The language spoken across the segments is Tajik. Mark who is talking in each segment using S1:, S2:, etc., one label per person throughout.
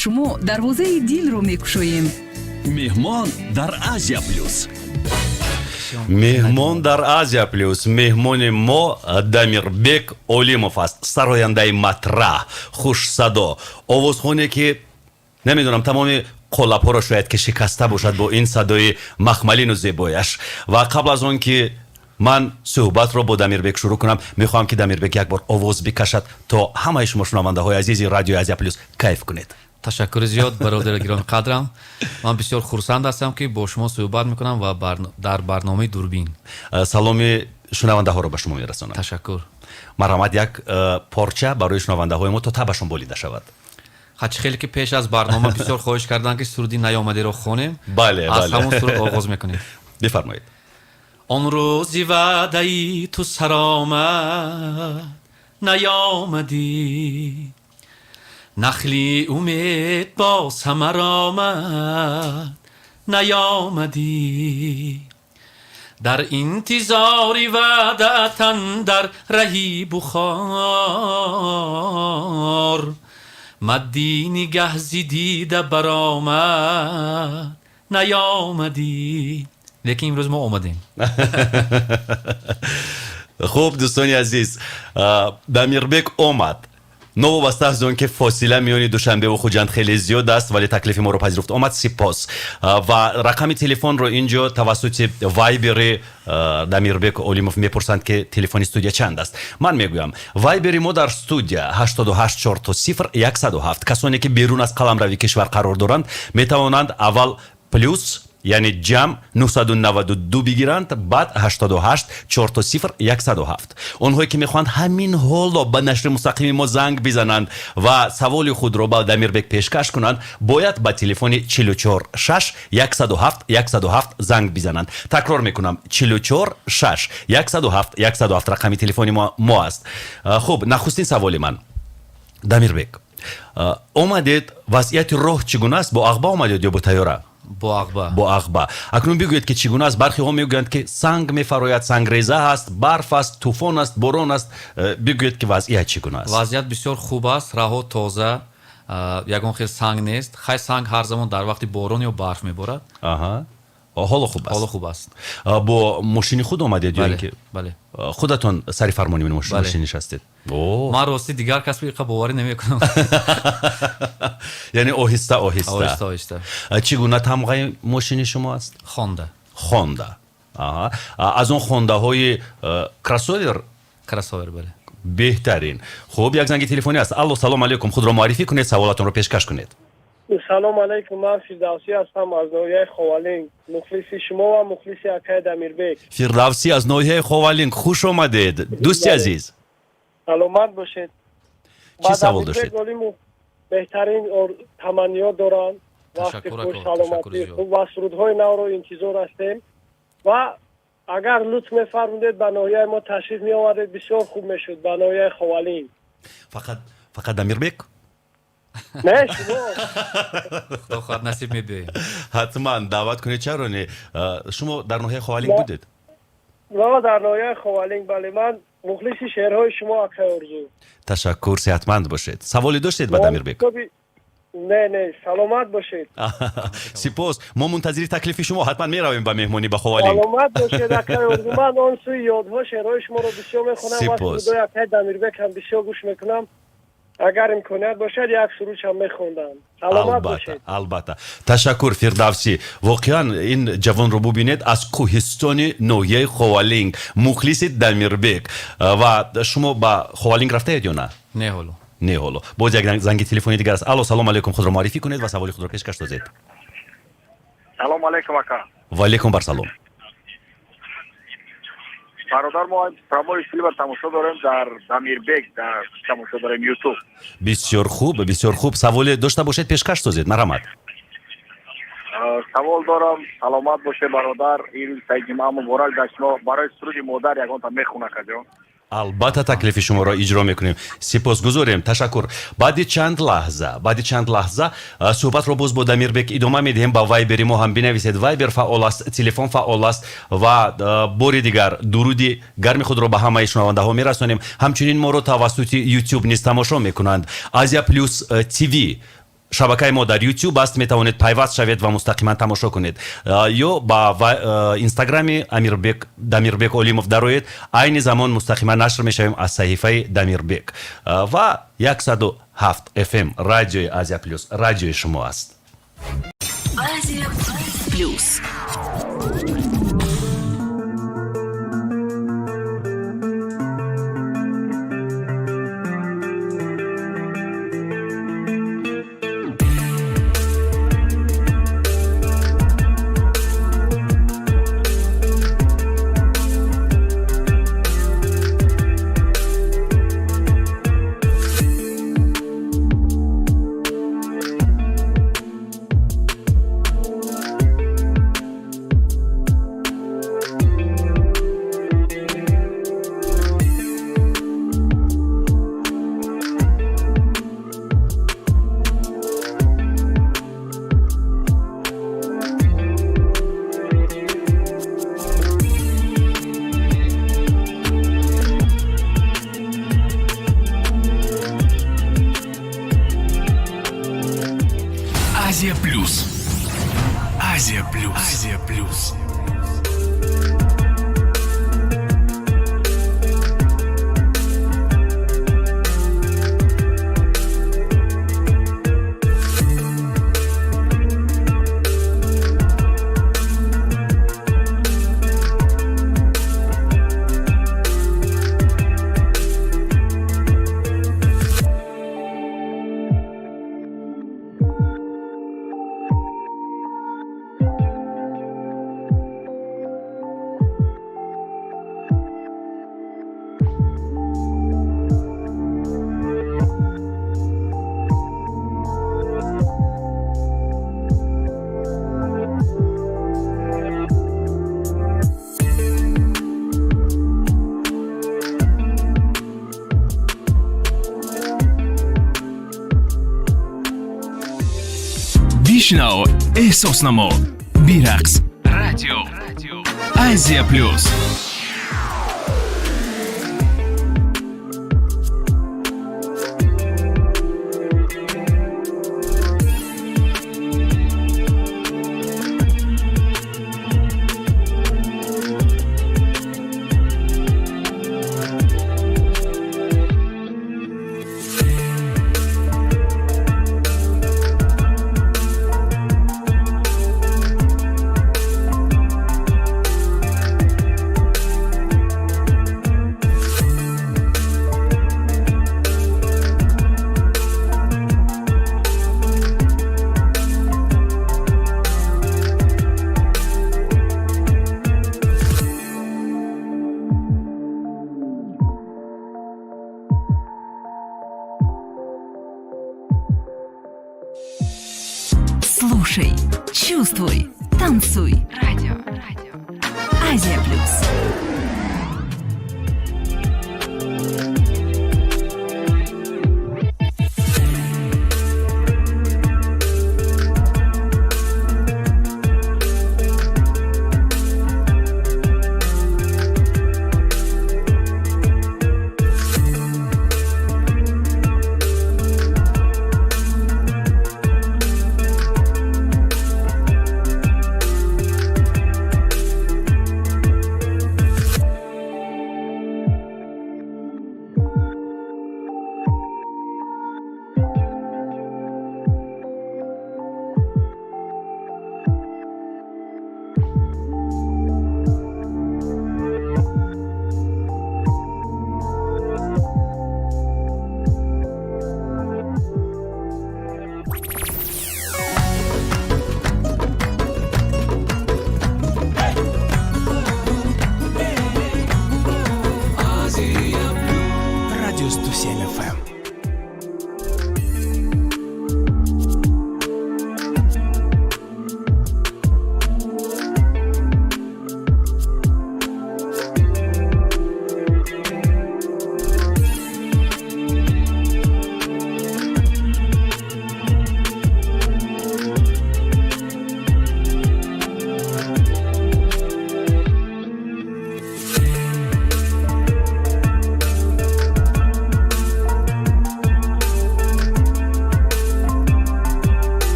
S1: Шумо дарвозаи дилро мекушоем.
S2: Меҳмон дар Азия Плюс.
S3: Меҳмон дар Азия Плюс. Меҳмони мо Дамирбек Олимов аст, сарояндаи матраҳ, хушсадо, овозхоне, ки намедонам, тамоми қолабҳоро шояд ки шикаста бошад бо ин садои махмалину зебояш. Ва қабл аз он ки ман суҳбатро бо Дамирбек шурӯъ кунам, мехоҳам, ки Дамирбек як бор овоз бикашад, то ҳамаи шумо, шунавандаҳои азизи Радиои Азия Плюс, кайф кунед.
S4: Ташаккури зиёд, бародари гиромиқадрам. Ман бисёр хурсанд ҳастам, ки бо шумо суҳбат мекунам ва дар барномаи Дурбин.
S3: Саломи шунавандаҳоро ба шумо мерасонам.
S4: Ташаккур.
S3: Марҳамат, як порча барои шунавандаҳои мо, то табашон болида шавад.
S4: Ҳачи хеле ки пеш аз барнома бисёр хоҳиш карданд, ки суруди Наёмадиро хонем.
S3: Бале.
S4: Аз ҳамон суруд оғоз мекунем.
S3: Бифармоед.
S4: Он рӯзи ваъдаи ту саромад, наёмадӣ, нахли умед бо самар омад, наёмадӣ. Дар интизори ваъдаат андар раҳи Бухор, мадди нигаҳ зи дида баромад, наёмадӣ. Лекин имрӯз мо омадем.
S3: Хуб, дӯстони азиз, Дамирбек омад. Новобаста аз он ки фосила миёни Душанбеву Хуҷанд хеле зиёд аст, вале таклифи моро пазируфт, омад. Сипос. Ва рақами телефонро инҷо тавассути Вайбери Дамирбек Олимов мепурсанд, ки телефони студия чанд аст. Ман мегӯям: Вайбери мо дар студия 88 000 107. Касоне ки берун аз қаламрави кишвар қарор доранд, метавонанд аввал плюс, яъне ҷамъ 992 бигиранд, баъд 88 000 107. Онҳое ки мехоҳанд ҳамин ҳоло ба нашри мустақими мо занг бизананд ва саволи худро ба Дамирбек пешкаш кунанд, бояд ба телефони 44 6 107 107 занг бизананд. Такрор мекунам: 44 6 107 107 рақами телефони мо аст. Хуб, нахустин саволи ман, Дамирбек: омадед, вазъияти роҳ чӣ гуна аст? Бо ағба омадед ё бо тайёра?
S4: Бо ағба.
S3: Бо ағба. Акнун бигӯед, ки чӣ гуна аст. Бархеҳо мегӯянд, ки санг мефарояд, сангреза ҳаст, барф аст, тӯфон аст, борон аст. Бигӯед, ки вазъият чӣ гуна аст.
S4: Вазъият бисёр хуб аст, раҳо тоза, ягон хел санг нест. Хай, санг ҳар замон дар вақти борон ё барф меборад.
S3: Аҳа, ҳоло хуб аст.
S4: Ҳоло хуб аст.
S3: Бо мошини худ омадед ё ин ки
S4: Бале.
S3: худатон сари фармони мошин нишастед?
S4: Ман рости дигар касби иқа боварӣ намекунам.
S3: Яъне оҳиста оҳиста.
S4: Оҳиста оҳиста.
S3: Чӣ гуна тамғаи мошини шумо аст?
S4: Хонда.
S3: Хонда. Аз он хондаҳои кроссовер?
S4: Кроссовер, бале.
S3: Беҳтарин. Хуб, як занги телефонӣ аст. Алло, салом алейкум, худро муаррифӣ кунед, саволатонро пешкаш кунед.
S5: Салом алейкум, ман Фирдавсӣ ҳастам аз ноҳияи Ховалинг, мухлиси шумо ва мухлиси акаи Дамирбек.
S3: Фирдавсӣ аз ноҳияи Ховалинг, хуш омадед, дӯсти азиз.
S5: Саломат бошед.
S3: Чӣ савол доштед?
S5: Беҳтарин таманниёт дорам, вақти хуш, саломатӣ хуб ва сурудҳои навро интизор ҳастем. Ва агар лутф мефармудед, ба ноҳияи мо ташриф меовардед, бисёр хуб мешуд, ба ноҳияи Ховалинг.
S3: Фақат, фақат Дамирбек?
S5: Не, шумо.
S4: Худо хоҳад, насиб, мебиёем.
S3: Ҳатман даъват кунед, чаро не? Шумо дар ноҳияи Ховалинг будед?
S5: Ма дар ноҳияи Ховалинг, бале. Ман мухлиси шеърҳои шумо, акаи Орзу.
S3: Ташаккур, сеҳатманд бошед. Саволе доштед ба Дамирбек?
S5: Не, не, саломат бошед.
S3: Сипос, мо мунтазири таклифи шумо, ҳатман меравем ба меҳмонӣ ба Ховалинг.
S5: Саломат бошед, акаи Орзу. Ман он сӯи ёдҳо шеърҳои шуморо бисёр мехонам ва сурудҳои акаи Дамирбек ҳам бисёр гӯш мекунам. Агар имконият бошад, як сурудшам мехондам. Саломат бошед.
S3: Албатта, ташаккур, Фирдавсӣ. Воқеан, ин ҷавонро бубинед, аз кӯҳистони ноҳияи Ховалинг, мухлиси Дамирбек. Ва шумо ба Ховалинг рафтаед ё на?
S4: Не, ҳоло.
S3: Не, ҳоло. Боз як занги телефони дигар аст. Алло, салом алейкум, худро муаррифӣ кунед ва саволи худро пешкаш созед.
S6: Салом алейкум, ака.
S3: Ва алейкум барсалом.
S6: Бародар, мо прямой эфир тамошо дорем, дар Дамирбек дар тамошо дорем Ютуб.
S3: Бисёр хуб, бисёр хуб. Саволе дошта бошед, пешкаш созед, марҳамат.
S6: Савол дорам. Саломат боше, бародар. Ин рӯзи саи ҷумъа муборак дар шумо. Барои суруди модар ягонта мехона, акаҷон.
S3: Албатта, таклифи шуморо иҷро мекунем. Сипосгузорем, ташаккур. Баъди чанд лаҳза суҳбатро боз бо Дамирбек идома медиҳем. Ба Вайбери мо ҳам бинависед, Вайбер фаъол аст, телефон фаъол аст. Ва бори дигар дуруди гарми худро ба ҳамаи шунавандаҳо мерасонем. Ҳамчунин моро тавассути Ютуб низ тамошо мекунанд, Азия Плюс ТВ. Шабакаи мо дар YouTube аст, метавонед пайваст шавед ва мустақиман тамошо кунед. Ё ба Инстаграми Амирбек, Дамирбек Олимов дароед. Айни замон мустақиман нашр мешавем аз саҳифаи Дамирбек. Ва 107 FM, радиои Азия Плюс, радиои шумо аст.
S1: Азия Плюс.
S7: Азия Плюс. Азия Плюс. Азия Плюс. Бишнав, эҳсос намо, бирақс. Радио Азия Плюс.
S1: Слушай, чувствуй, танцуй. Радио. Радио. Азия Плюс.
S7: Радио 107 FM.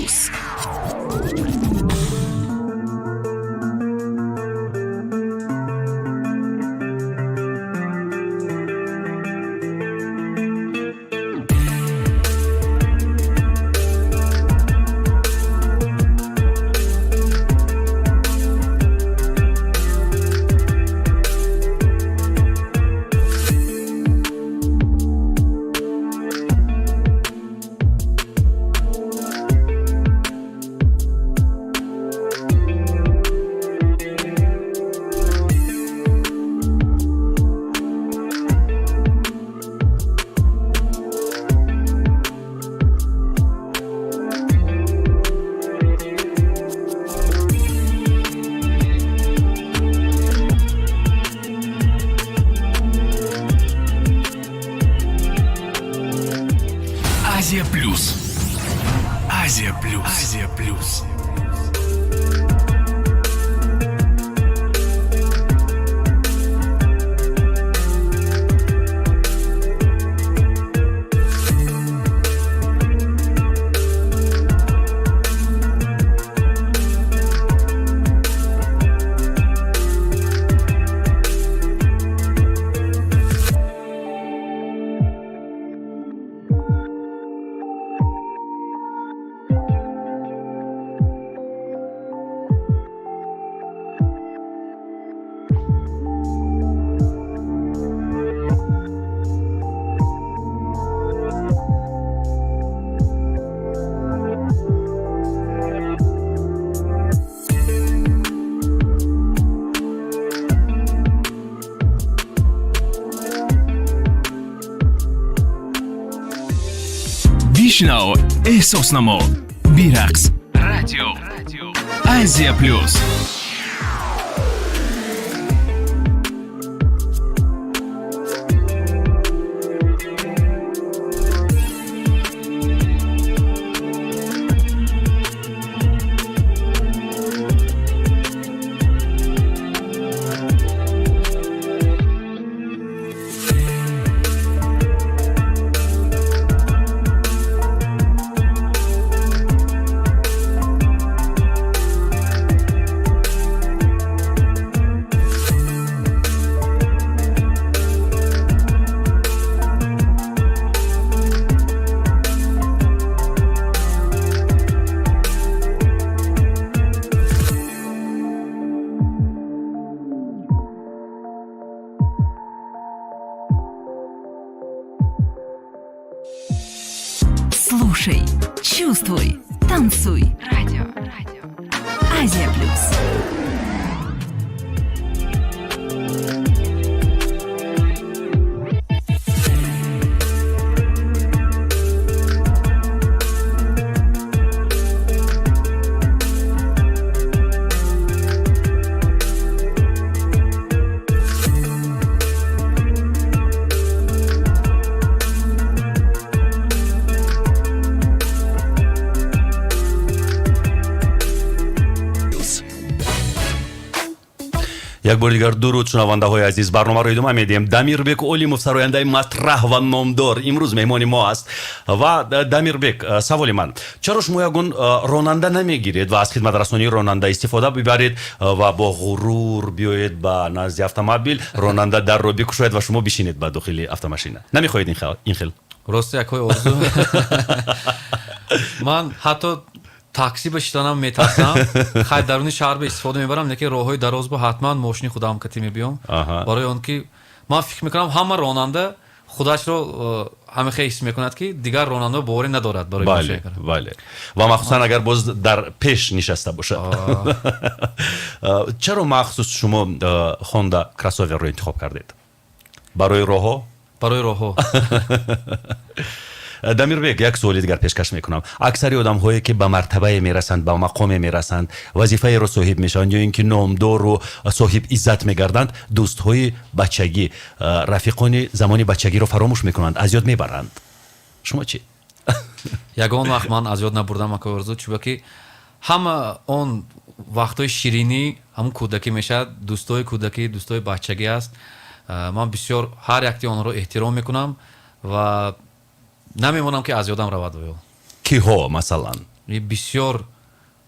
S1: Плюс.
S7: Азия Плюс. Азия Плюс. Азия Плюс. Бишнав, эҳсос намо, бирақс. Радио Азия Плюс.
S1: Слушай, чувствуй, танцуй. Радио. Радио. Азия Плюс.
S3: Як бори дигар дуруд, шунавандаҳои азиз. Барномаро идома медиҳем. Дамирбек Олимов, сарояндаи матраҳ ва номдор, имрӯз меҳмони мо аст. Ва, Дамирбек, саволи ман: чаро шумо ягон ронанда намегиред ва аз хидматрасонии ронанда истифода бибаред ва бо ғурур биёед ба назди автомобил, ронанда дарро бикушояд ва шумо бишинед ба дохили автомашина? Намехоҳед ин хел?
S4: Рости, якҳои Орзу, ман ҳатто такси ба шиданам метарсам. Хай, даруни шаҳр ба истифода мебарам, лекин роҳҳои дароз ба ҳатман мошини худам кати мебиём, барои он ки ман фикр мекунам, ҳама ронанда худашро ҳамихел ҳис мекунад, ки дигар ронанда боварӣ надорад барои
S3: Бале, бале, ва махсусан агар боз дар пеш нишаста бошад. Чаро махсус шумо Хонда кроссоверро интихоб кардед? Барои роҳҳо?
S4: Барои роҳҳо.
S3: Дамирбек, як суоли дигар пешкаш мекунам. Аксари одамҳое, ки ба мартабае мерасанд, ба мақоме мерасанд, вазифаеро соҳиб мешаванд ё ин ки номдору соҳиб иззат мегарданд, дӯстҳои бачагӣ, рафиқони замони бачагиро фаромӯш мекунанд, аз ёд мебаранд. Шумо чӣ?
S4: Ягон вақт ман аз ёд набурдам, акои Орзу, чунки ҳама он вақтҳои ширинӣ ҳамун кӯдакӣ мешавад, дӯстои кӯдакӣ, дӯстои бачагӣ аст. Ман бисёр ҳар якти онҳоро эҳтиром мекунам ва намемонам, ки аз ёдам равад.
S3: Киҳо, масалан?
S4: Бисёр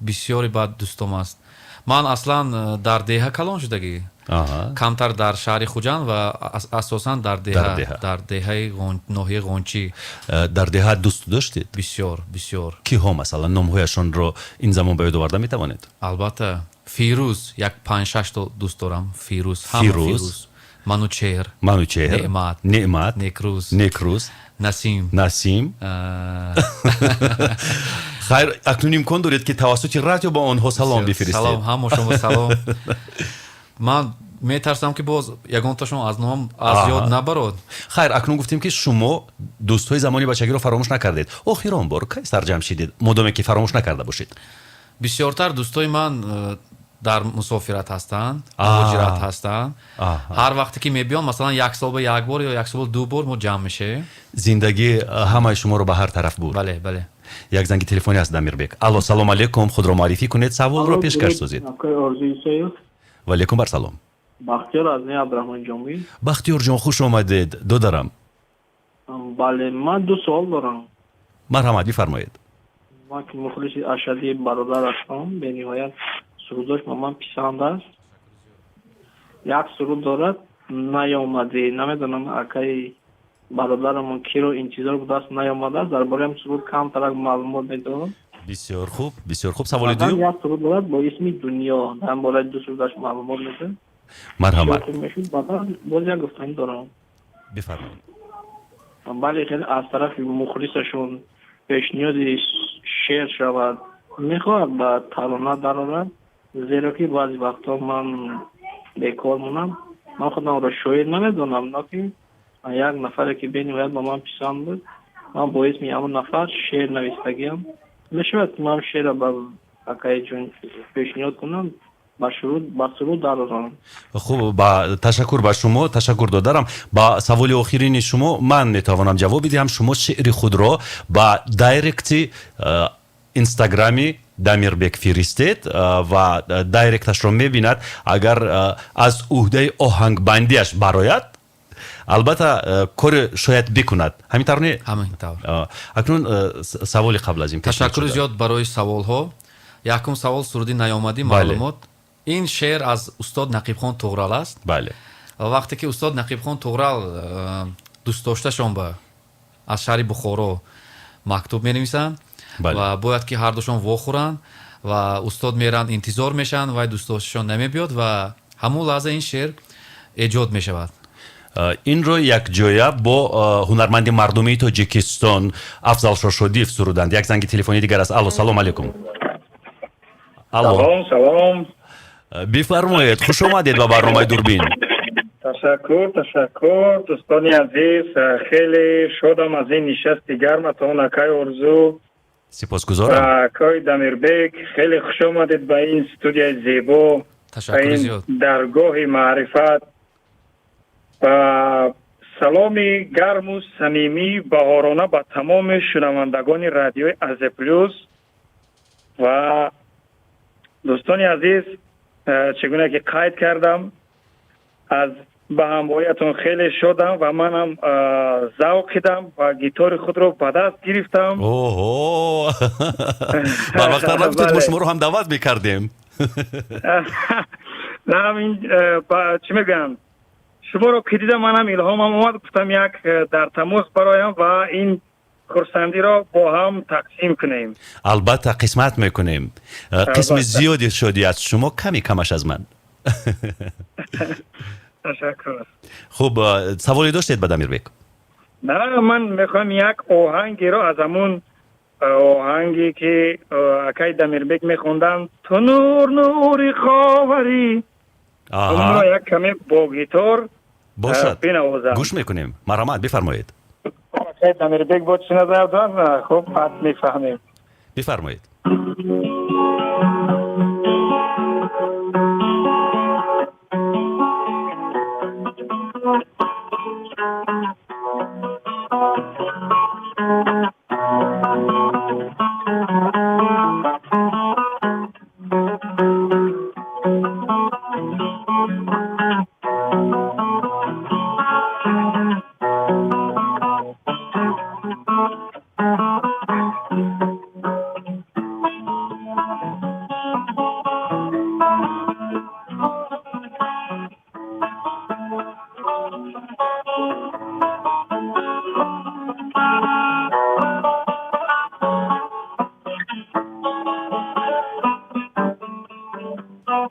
S4: бисёри бад дӯстом аст. Ман аслан дар деҳа калон шудагӣ, камтар дар шаҳри Хуҷанд ва асосан дар деҳа, дар деҳаи ноҳияи Ғончӣ.
S3: Дар деҳа дӯст доштед?
S4: Бисёр, бисёр.
S3: Киҳо, масалан, номҳояшонро ин замон ба ёд оварда метавонед?
S4: Албатта, Фирӯз, як панҷ-шаш то дӯст дорам. Фирӯз, ҳама Фирӯз. Манучеҳр.
S3: Манучеҳр.
S4: Неъмат.
S3: Неъмат.
S4: Некрӯз.
S3: Некрӯз.
S4: Насим.
S3: Насим. Хайр, акнун имкон доред, ки тавассути радио ба онҳо салом бифиристед.
S4: Салом, ҳама шумо салом. Ман метарсам, ки боз ягонташон аз номам аз ёд набарод.
S3: Хайр, акнун гуфтем, ки шумо дӯстҳои замони бачагиро фаромӯш накардед. Охирон бор кай сарҷамъ шидед, модоме ки фаромӯш накарда бошед?
S4: Бисёртар дӯстои ман дар мусофират ҳастанд, муҳоҷират ҳастанд. Ҳар вақте ки мебиён, масалан, як сол ба як бор ё як сол ба ду бор мо ҷамъ мешавем.
S3: Зиндагӣ ҳамаи шуморо ба ҳар тараф бурд.
S4: Бале, бале.
S3: Як занги телефонӣ аст, Дамирбек. Алло, салом алейкум, худро муаррифӣ кунед, саволро пешкаш созед. Ва алейкум бар салом.
S8: Бахтиёр аз ноҳияи Абдурахмон Ҷомӣ.
S3: Бахтиёрҷон, хуш омадед, додарам.
S8: Бале, ман ду суол дорам.
S3: Марҳамат, бифармоед.
S8: Ман ки мухлиси ашаддии бародар ҳастам, бениҳоят сурудош ба ман писанд аст. Як суруд дорад, «Наёмадӣ». Намедонам, акаи бародарамон киро интизор будааст, наёмадааст. Дар бораи ҳам суруд камтарак маълумот медодам.
S3: Бисёр хуб, бисёр хуб. Саволи дуюм?
S8: Як суруд дорад бо исми «Дунё». Дар бораи ду сурудаш маълумот медодам.
S3: Марҳамат.
S8: Баъдан боз як гуфтанӣ дорам.
S3: Бифармоед.
S8: Бале, хеле аз тарафи мухлисашон пешниҳоди шеър шавад, мехоҳад ба тарона дарорад, зеро ки баъзе вақтҳо ман бекор монам. Ман худамро шоир намедонам, лекин як нафаре ки бениҳоят ба ман писанд буд, ман бо исми ҳамон нафар шеър навистагиам. Мешавад, ки ман шеърро ба акаи ҷон пешниҳод кунам, ба суруд дарорам?
S3: Хуб, ба ташаккур ба шумо, ташаккур, додарам. Ба саволи охирини шумо ман метавонам ҷавоб бидиҳам. Шумо шеъри худро ба дайректи инстаграми Дамирбек фиристед ва дайректашро мебинад. Агар аз уҳдаи оҳангбандиаш барояд, албатта, коре шояд бикунад. Ҳамин тавр, не?
S4: Ҳамин тавр.
S3: Акнун саволи қабл аз ин.
S4: Ташаккури зиёд барои саволҳо. Якум савол, суруди «Наёмадӣ», маълумот. Ин шеър аз устод Нақибхон Туғрал аст. Вақте ки устод Нақибхон Туғрал дӯстдошташон ба аз шаҳри Бухоро мактуб менависанд ва бояд ки ҳардушон вохӯранд ва устод меранд, интизор мешаванд, вай дӯстдошташон намебиёд ва ҳамон лаҳза ин шеър эҷод мешавад.
S3: Инро якҷоя бо ҳунарманди мардумии Тоҷикистон Афзал Шошодиев суруданд. Як занги телефонии дигар аст. Алло, салом алейкум.
S9: Алло, салом.
S3: Бифармоед, хуш омадед ба барномаи «Дурбин».
S9: Ташаккур, ташаккур, дӯстони азиз. Хеле шодам аз ин нишасти гарматон, акай Орзу.
S3: Сипосгузорам.
S9: Акай Дамирбек, хеле хуш омадед ба ин студияи зебо, ба ин даргоҳи маърифат. Ва саломи гарму самимии баҳорона ба тамоми шунавандагони радиои Азия Плюс. Ва дӯстони азиз, чӣ гуна ки қайд кардам, аз ба ҳамроҳиятон хеле шодам ва манам завқидам ва гитори худро ба даст гирифтам.
S3: Оҳо, барвақттар нагуфтед, мо шуморо ҳам даъват мекардем.
S9: На, ин чӣ мегӯянд, шуморо ки дидам, манам илҳомам омад, гуфтам як дар тамос бароям ва ин хурсандиро бо ҳам тақсим кунем.
S3: Албатта, қисмат мекунем. Қисми зиёди шодӣ аз шумо, ками камаш аз ман.
S9: Ташаккур.
S3: Хуб, саволе доштед ба Дамирбек?
S9: На, ман мехоҳам як оҳангеро аз ҳамун оҳанге ки акай Дамирбек мехонданд, «Ту нур, нури ховарӣ», онро як каме бо гитор
S3: Бошад.
S9: бинавозам.
S3: Гӯш мекунем, марҳамат, бифармоед.
S9: Акай Дамирбек бо чӣ назар доранд, хуб, пас мефаҳмем.
S3: Бифармоед.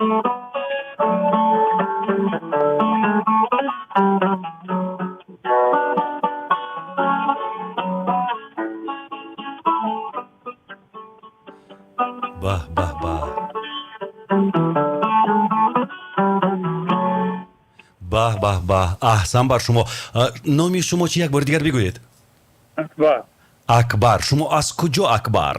S3: Баҳ, баҳ, баҳ, баҳ, баҳ, баҳ! Аҳсан бар шумо. Номи шумо чи, як бори дигар бигӯед?
S9: Акбар.
S3: Акбар, шумо аз куҷо, Акбар?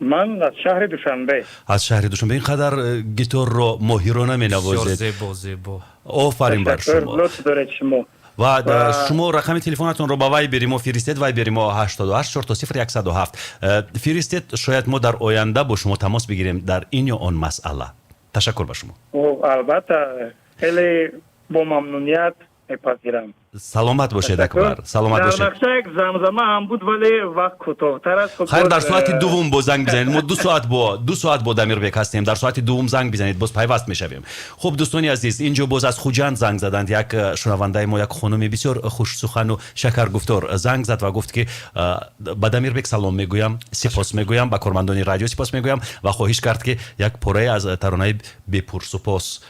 S9: Ман аз шаҳри Душанбе.
S3: Аз шаҳри Душанбе. Ин қадар гиторро моҳирона менавозед.
S4: Зебо, зебо.
S3: Офарин бар шумо.
S9: Лутф доред шумо.
S3: Ва шумо рақами телефонатонро ба Вайбери мо фиристед. Вайбери мо 88 000 107 фиристед. Шояд мо дар оянда бо шумо тамос бигирем дар ин ё он масъала. Ташаккур ба шумо.
S9: Албатта, хеле бо мамнуният мепазирам.
S3: Саломат бошед, Акбар, саломат бошед.
S9: Дар нақша як замзама ҳам буд, вале вақт кӯтоҳтар аст.
S3: Хайр, дар соати дуввум боз занг бизанед. Мо 2 соат бо Дамирбек ҳастем. Дар соати дуввум занг бизанед, боз пайваст мешавем. Хуб, дӯстони азиз, инҷо боз аз Хуҷанд занг заданд як шунавандаи мо. Як хонуми бисёр хушсухану шакаргуфтор занг зад ва гуфт, ки ба Дамирбек салом мегӯям, сипос мегӯям, ба кормандони радио сипос мегӯям ва хоҳиш кард, ки як порае аз таронаи «Бепурсупос»,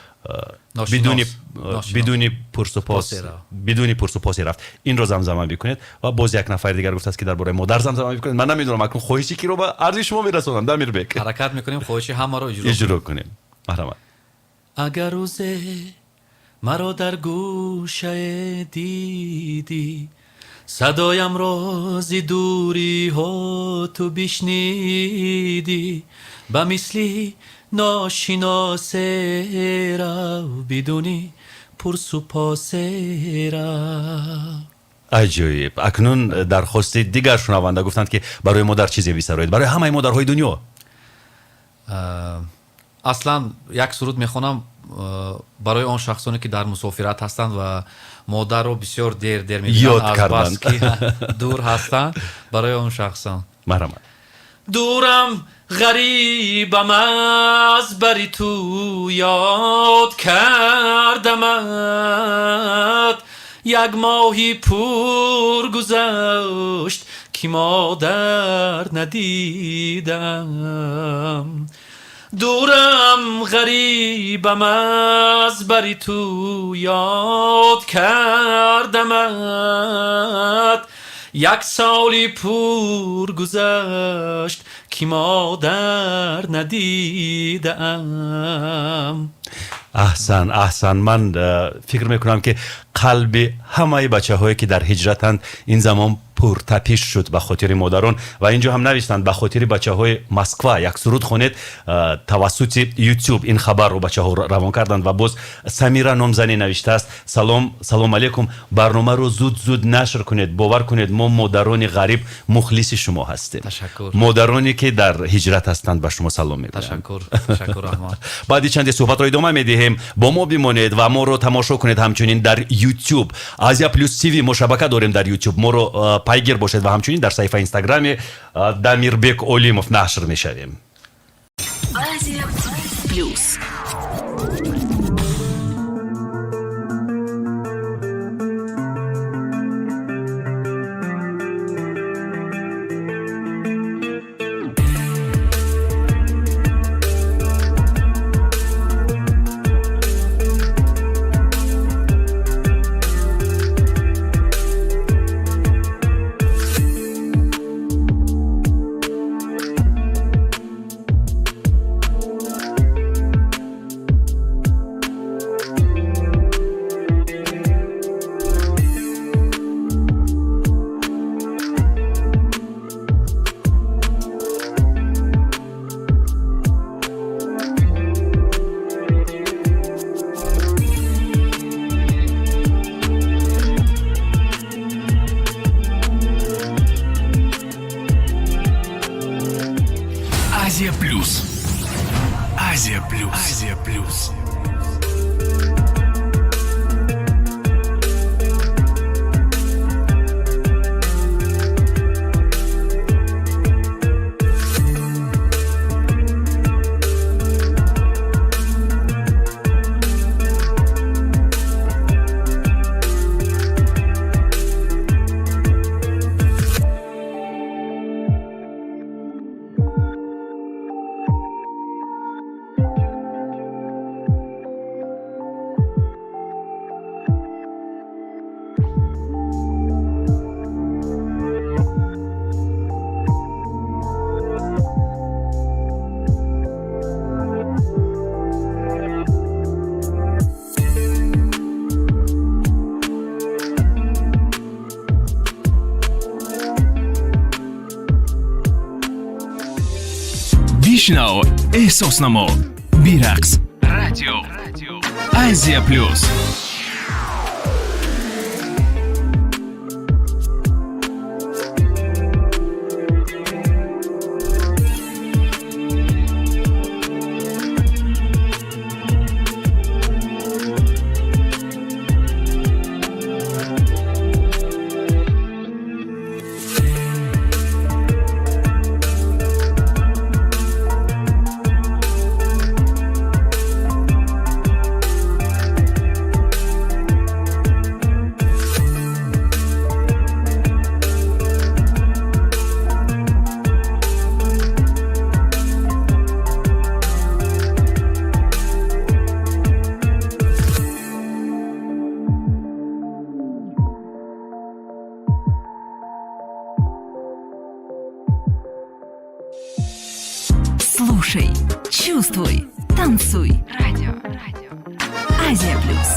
S3: бидуни пурсупос, бидуни пурсупосе рафт, инро замзама бикунед. Ва боз як нафари дигар гуфтааст, ки дар бораи модар замзама бикунед. Ман намедонам, акнун хоҳиши киро ба арзи шумо мерасонам, Дамирбек?
S4: Ҳаракат мекунем, хоҳиши ҳамаро
S3: иҷро кунем. Марҳамат.
S4: Агар рӯзе маро дар гӯшае дидӣ, садоямро зи дуриҳо ту бишнидӣ, ба мисли ношиносе рав, бидуни пурсупосе рав.
S3: Аҷоиб! Акнун дархости дигар шунаванда. Гуфтанд, ки барои модар чизе бисароед, барои ҳамаи модарҳои дунё.
S4: Аслан як суруд мехонам барои он шахсоне, ки дар мусофират ҳастанд ва модарро бисёр дер дер
S3: ёд карданд,
S4: ки дур ҳастанд, барои он шахсон.
S3: Марҳамат.
S4: Дурам, ғарибам, аз бари ту ёд кардамат. Як моҳи пур гузашт, ки модар надидам. Дурам, ғарибам, аз бари ту ёд кардамат. Як соли пур гузашт, ки модар надидаам.
S3: Аҳсан, аҳсан! Ман фикр мекунам, ки қалби ҳамаи бачаҳое, ки дар ҳиҷратанд, ин замон пуртапиш шуд ба хотири модарон. Ва инҷо ҳам навиштанд: ба хотири бачаҳои Москва як суруд хонед. Тавассути Ютуб ин хабарро бачаҳо равон карданд. Ва боз Самира номзане навиштааст: «Салом, салом алейкум, барномаро зуд зуд нашр кунед. Бовар кунед, мо модарони ғариб мухлиси шумо ҳастем».
S4: Ташаккур.
S3: Модароне, ки дар ҳиҷрат ҳастанд, ба шумо салом мегӯянд.
S4: Ташаккур, ташаккур, раҳмат.
S3: Баъди чанде суҳбатро идома медиҳем. Бо мо бимонед ва моро тамошо кунед ҳамчунин дар Ютуб, Азия Плюс ТВ. Мо шабака дорем дар Ютуб, моро пайгир бошед ва ҳамчунин дар саҳифаи Инстаграми Дамирбек Олимов нашр мешавем.
S1: Азия Плюс.
S7: Азия Плюс. Азия Плюс. Азия Плюс. Бишнав, эҳсос намо, бирақс. Радио Азия Плюс.
S1: Слушай, чувствуй, танцуй. Радио. Радио. Азия Плюс.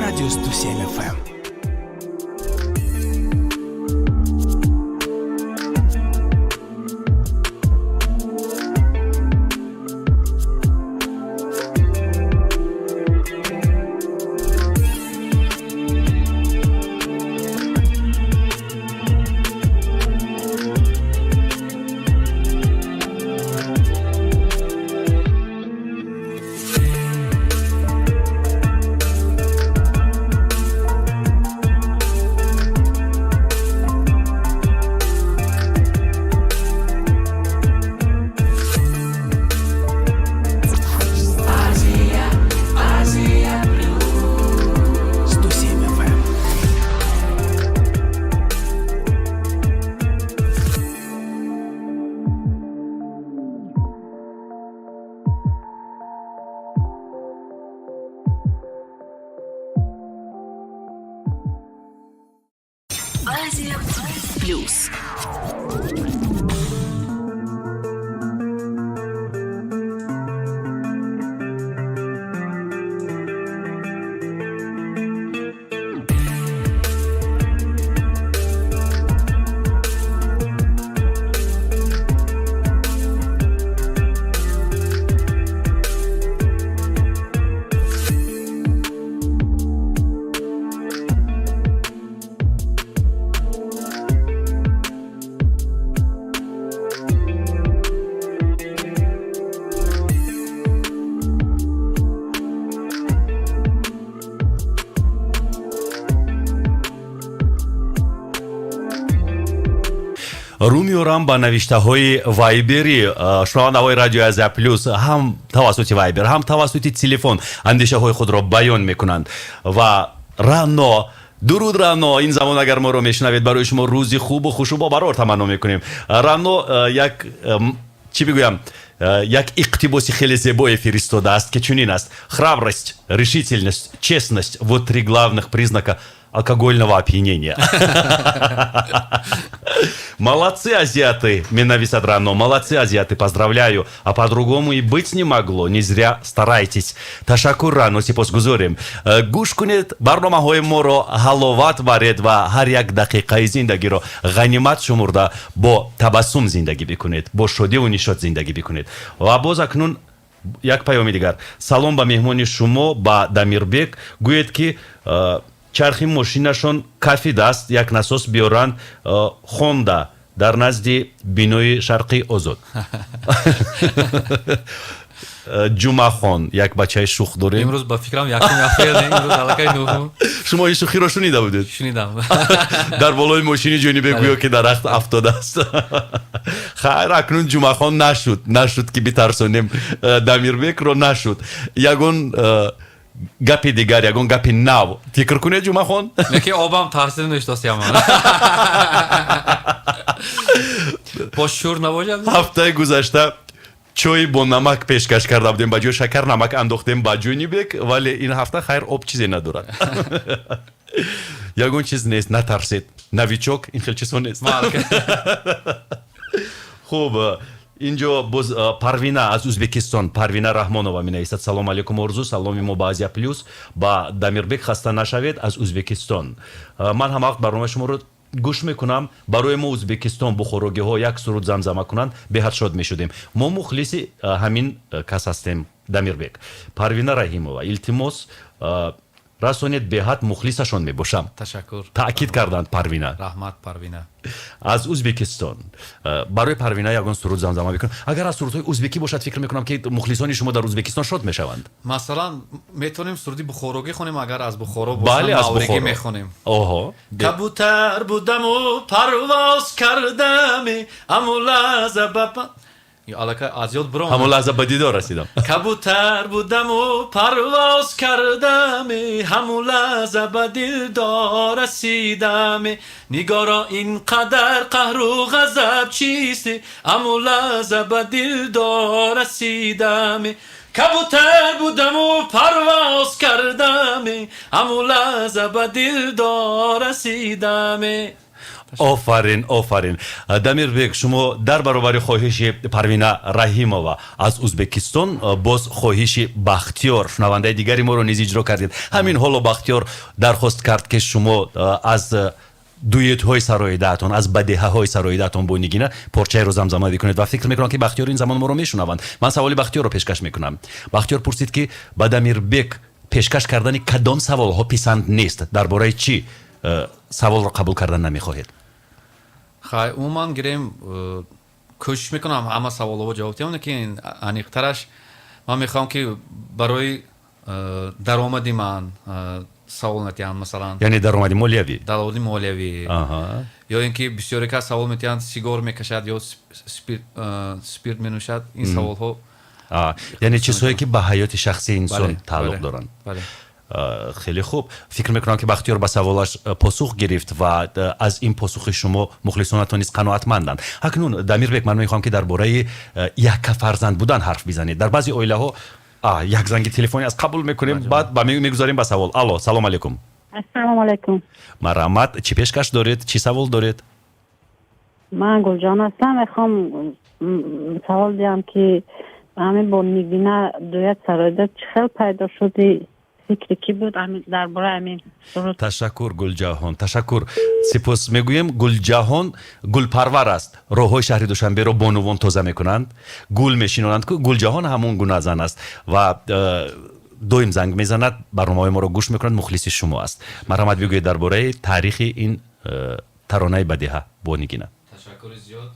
S7: Радио 107 FM. 107 FM.
S1: Азия Плюс.
S3: Рӯ меорам ба навиштаҳои Вайбери шунавандаҳои Радиои Азия Плюс. Ҳам тавассути Вайбер, ҳам тавассути телефон андешаҳои худро баён мекунанд. Ва Рано, дуруд, Рано, ин замон агар моро мешунавед, барои шумо рӯзи хубу хушу бобарор таманно мекунем. Рано як чӣ бигӯям, як иқтибоси хеле зебое фиристодааст, ки чунин аст: «Храбрость, решительность, честность — вот три главных признака алкогольного опьянения». «Молодцы азиаты», менависад Рано, «молодцы азиаты, поздравляю. А по-другому и быть не могло, не зря старайтесь». Ташаккур, Рано, сипосгузорем. Гӯш кунед барномаҳои моро, ҳаловат баред ва ҳар як дақиқаи зиндагиро ғанимат шумурда, бо табассум зиндагӣ бикунед, бо шодиву нишот зиндагӣ бикунед. Ва боз акнун як паёми дигар. «Салом ба меҳмони шумо, ба Дамирбек. Гӯед, ки чархи мошинашон кафидааст, як насос биёранд. Хонда Дар назди бинои Шарқи Озод. Ҷумъахон, як бачаи шух дорем.
S4: Имрӯз ба фикрам якум апрел, имрӯз аллакай нуҳум.
S3: Шумо ин шухиро шунида будед?
S4: Шунидам.
S3: Дар болои мошини Ҷонибек гӯё ки дарахт афтодааст. Хайр, акнун Ҷумъахон нашуд, нашуд ки битарсонем Дамирбекро, нашуд. Ягон гапи дигар, ягон гапи нав фикр кунед, Ҷумъахон.
S4: Лекин обам таъсир нӯштостиам. Бо шур набошад?
S3: Ҳафтаи гузашта чой бо намак пешкаш карда будем, ба ҷои шакар намак андохтем ба Ҷонибек, вале ин ҳафта хайр, об чизе надорад. Ягон чиз нест, натарсед. Новичок, ин хел чизҳо нест. Хуб, инҷо боз Парвина аз Узбекистон, Парвина Раҳмонова менависад: салом алейкум, Орзу, саломи мо ба Азия Плюс, ба Дамирбек, хаста нашавед, аз Узбекистон. Ман ҳама вақт барномаи шуморо гӯш мекунам, барои мо Узбекистон бухорогиҳо як суруд замзама кунанд, беҳад шод мешудем. Мо мухлиси ҳамин кас ҳастем, Дамирбек. Парвина Раҳимова, илтимос, расонед, беҳад мухлисашон мебошам.
S4: Ташаккур.
S3: Таъкид карданд Парвина.
S4: Раҳмат, Парвина.
S3: Аз Узбекистон. Барои Парвина ягон суруд замзама мекунам. Агар аз сурудҳои узбекӣ бошад, фикр мекунам ки мухлисони шумо дар Узбекистон шод мешаванд.
S4: Масалан, метавонем суруди бухорогӣ хонем, агар аз Бухоро бошад, мавригӣ мехонем.
S3: Оҳо.
S4: Кабутар будаму парвоз кардам, аму лаҳза ба аллакай аз ёд буром.
S3: Ҳамон лаҳза ба дидор расидам.
S4: Кабутар будаму парвоз кардам, ҳамон лаҳза ба дилдор расидам. Нигоро, ин қадар қаҳру ғазаб чист? Ҳамон лаҳза ба дилдор расидам. Кабутар будаму парвоз кардам, ҳамон лаҳза ба дилдор расидам.
S3: Офарин, офарин, Дамирбек. Шумо дар баробари хоҳиши Парвина Раҳимова аз Узбекистон боз хоҳиши Бахтиёр, шунавандаи дигари моро низ иҷро кардед. Ҳамин ҳоло Бахтиёр дархост кард, ки шумо аз дуэтҳои сароидаатон, аз бадеҳаҳои сароидаатон бо Нигина порчаеро замзама бикунед, ва фикр мекунам, ки Бахтиёр ин замон моро мешунаванд. Ман саволи Бахтиёрро пешкаш мекунам. Бахтиёр пурсид, ки ба Дамирбек пешкаш кардани кадом саволҳо писанд нест, дар бораи чӣ саволро қабул кардан намехоҳед?
S4: Хай, умуман гирем, кӯшиш мекунам ҳама саволҳоро ҷавоб диҳам, лекин аниқтараш ман мехоҳам, ки барои даромади ман савол надиҳанд, масалан.
S3: Яъне даромади молиявӣ?
S4: Даромади молиявӣ, ё ин ки бисёре кас савол медиҳанд, сигор мекашад ё спирт менӯшад, ин саволҳо.
S3: Яъне чизҳое, ки ба ҳаёти шахсии инсон тааллуқ доранд. Хеле хуб, фикр мекунам, ки Бахтиёр ба саволаш посух гирифт ва аз ин посухи шумо мухлисонатон низ қаноатманданд. Акнун, Дамирбек, ман мехоҳам, ки дар бораи якка фарзанд будан ҳарф бизанед. Дар баъзе оилаҳо як занги телефонӣ аз қабул мекунем, баъд мегузарем ба савол. Алло, салом алейкум.
S10: Ассалому алайкум.
S3: Марҳамат, чӣ пешкаш доред, чӣ савол доред?
S10: Ман Гулҷон ҳастам, мехоҳам савол диҳам, ки ҳамин бо Нигина дуэт сароида чӣ хел пайдо шуди, фикри кӣ буд дар бораи ҳамин суруд?
S3: Ташаккур, Гулҷаҳон, ташаккур, сипос мегӯем. Гулҷаҳон гулпарвар аст, роҳҳои шаҳри Душанберо бонувон тоза мекунанд, гул мешинонанд. Гулҷаҳон ҳамон гуна зан аст ва доим занг мезанад, барномаҳои моро гӯш мекунад, мухлиси шумо аст. Марҳамат, бигӯед дар бораи таърихи ин таронаи бадиҳа бо Нигина.
S4: Ташаккури зиёд.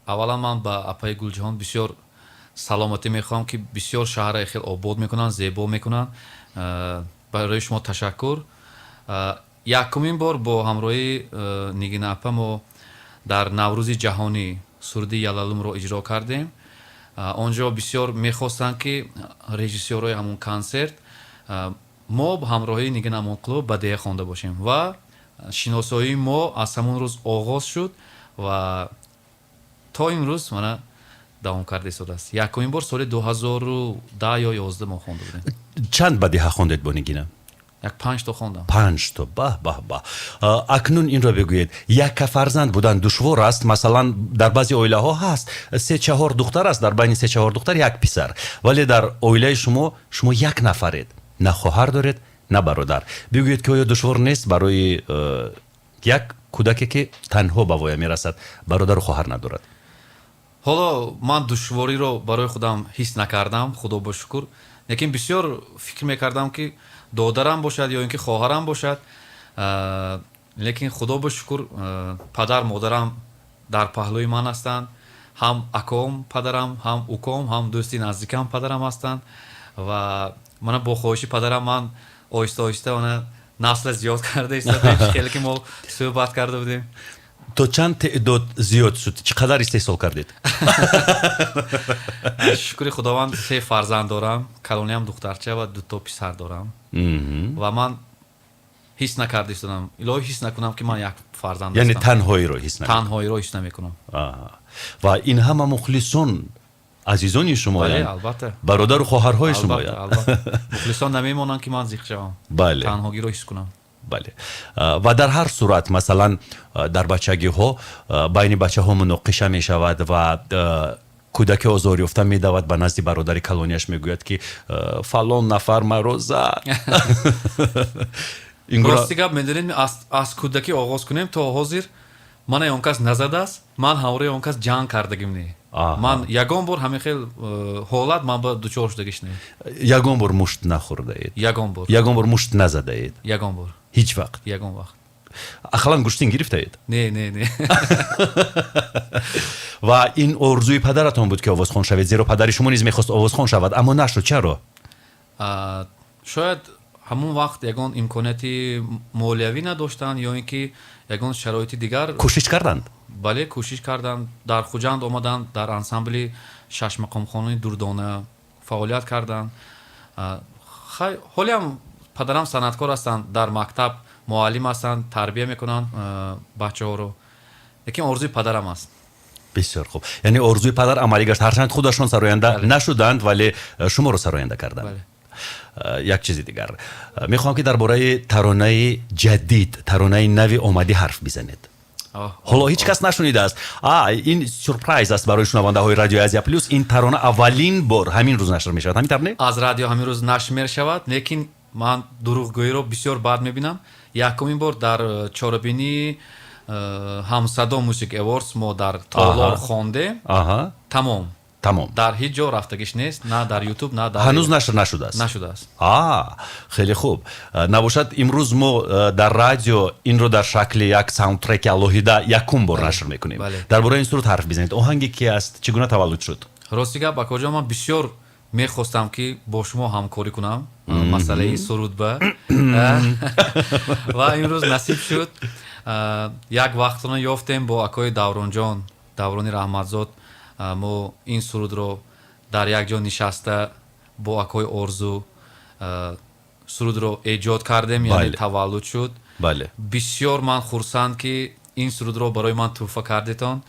S4: Аввалан ман ба апаи Гулҷаҳон бисёр саломатӣ мехоҳам, ки бисёр шаҳрро хел обод мекунанд, зебо мекунанд. Барои шумо ташаккур. Якумин бор бо ҳамроҳии Нигина апа мо дар Наврӯзи ҷаҳонӣ суруди Ялалумро иҷро кардем. Он ҷо бисёр мехостанд, ки режиссёрҳои ҳамон консерт мо ҳамроҳии Нигина Амонқулова бадеҳа хонда бошем, ва шиносоии мо аз ҳамон рӯз оғоз шуд ва то имрӯз мана давом карда истодааст. Якумин бор соли 2010 ё 11 мо хонда будем.
S3: Чанд бадиҳа хондед бо Нигина?
S4: Як панҷто хондам.
S3: Панҷто, баҳ баҳ баҳ. Акнун инро бигӯед, якка фарзанд будан душвор аст? Масалан, дар баъзе оилаҳо ҳаст, се чаҳор духтар аст, дар байни се чаҳор духтар як писар, вале дар оилаи шумо шумо як нафаред, на хоҳар доред, на бародар. Бигӯед, ки оё душвор нест барои як кӯдаке, ки танҳо ба воя мерасад, бародару хоҳар надорад?
S4: Ҳоло ман душвориро барои худам ҳис накардам, худо ба шукр, лекин бисёр фикр мекардам, ки додарам бошад ё ин ки хоҳарам бошад, лекин худо ба шукр, падар модарам Дар паҳлӯи ман ҳастанд. Ҳам аком падарам, ҳам уком, ҳам дӯсти наздикам падарам ҳастанд. Ва мана бо хоҳиши падарам ман оҳиста оҳиста она насла зиёд карда истодаем, хеле ки мо суҳбат карда будем.
S3: То чанд теъдод зиёд шуд? Чӣ қадар истеҳсол кардед?
S4: Шукри Худованд, се фарзанд дорам. Калониам духтарча ва дуто писар дорам. Ва ман ҳис накарда истодам, илоҳӣ ҳис накунам, ки ман як фарзанд.
S3: Яъне танҳоиро ҳис
S4: танҳоиро ҳис намекунам.
S3: Ва ин ҳама мухлисон азизони шумоянд,
S4: албатта,
S3: бародару хоҳарҳои шумоянд.
S4: Мухлисон намемонанд, ки ман зиқ шавам, танҳогиро ҳис кунам.
S3: Бале, ва дар ҳар сурат, масалан, дар бачагиҳо байни бачаҳо муноқиша мешавад ва кӯдаки озорёфта медавад ба назди бародари калонияш, мегӯяд, ки фалон нафар маро зад.
S4: Рости гап, медонед, аз кӯдакӣ оғоз кунем то ҳозир мана он кас назадааст, ман ҳамроҳи он кас ҷанг кардагим не. Ман ягон бор ҳамин хел ҳолат ман ба дучор шудагиш не.
S3: Ягон бор мушт нахӯрдаед?
S4: Ягон бор.
S3: Ягон бор мушт назадаед?
S4: Ягон бор.
S3: Ҳеҷ вақт?
S4: Ягон вақт.
S3: Ақаллан гӯштин гирифтаед?
S4: Не, не, не.
S3: Ва ин орзуи падаратон буд, ки овозхон шавед, зеро падари шумо низ мехост овозхон шавад, аммо нашуд. Чаро?
S4: Шояд ҳамон вақт ягон имконияти молиявӣ надоштанд ё ин ки ягон шароити дигар.
S3: Кӯшиш карданд?
S4: Бале, кӯшиш карданд. Дар Хуҷанд омаданд, дар ансамбли шашмақомхонаи Дурдона фаъолият карданд. Ҳолиам падарам санъаткор ҳастанд, дар мактаб муаллим ҳастанд, тарбия мекунанд бачаҳоро, лекин орзуи падарам аст.
S3: Бисёр хуб, яъне орзуи падар амалӣ гашт, ҳарчанд худашон сароянда нашуданд, вале шуморо сароянда карданд. Як чизи дигар мехоҳам, ки дар бораи таронаи ҷадид, таронаи нави омадӣ ҳарф бизанед. Ҳоло ҳеҷ кас нашунидааст, ин сюрприз аст барои шунавандаҳои Радиои Азия Плюс. Ин тарона аввалин бор ҳамин рӯз нашр мешавад, ҳамин тавр не?
S4: Аз радио ҳамин рӯз нашр мешавад, лекин ман дурӯғгӯиро бисёр бад мебинам. Якумин бор дар чорабинии Ҳамсадо Music Awards мо дар толор хондем. Тамом.
S3: Тамом.
S4: Дар ҳеҷ ҷо рафтагиш нест, на дар Ютуб, на дар
S3: Ҳанӯз нашр нашудааст?
S4: Нашудааст.
S3: Хеле хуб. Набошад, имрӯз мо дар радио инро дар шакли як саундтреки алоҳида якум бор нашр мекунем. Дар бораи ин суруд ҳарф бизанед. Оҳанги ки аст, чӣ гуна таваллуд шуд?
S4: Рости гап, акоҷон, ман бисёр мехостам, ки бо шумо ҳамкорӣ кунам масъалаи сурудба, ва имрӯз насиб шуд. Як вақтро ёфтем, бо акои Давронҷон, Даврони Раҳматзод, мо ин сурудро дар як ҷо нишаста бо акои Орзу сурудро эҷод кардем, яъне таваллуд шуд. Бисёр ман хурсанд, ки ин сурудро барои ман тӯҳфа кардетон,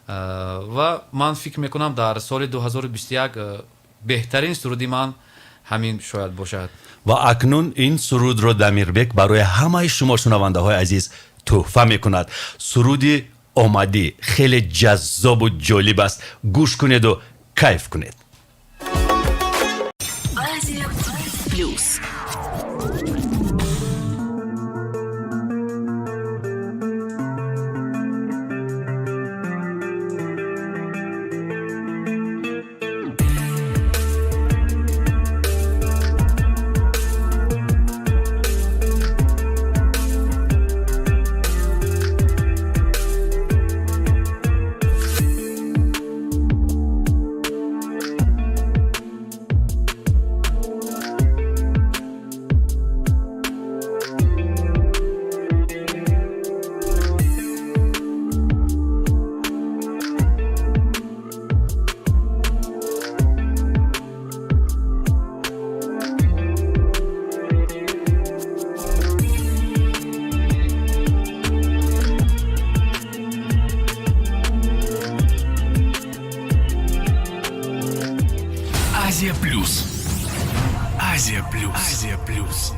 S4: ва ман фикр мекунам, дар соли 2021 беҳтарин суруди ман ҳамин шояд бошад.
S3: Ва акнун ин сурудро Дамирбек барои ҳамаи шумо шунавандаҳои азиз тӯҳфа мекунад. Суруди омадӣ хеле ҷаззобу ҷолиб аст, гӯш кунеду кайф кунед.
S1: Азия Плюс.
S7: Азия Плюс. Азия Плюс. Азия Плюс.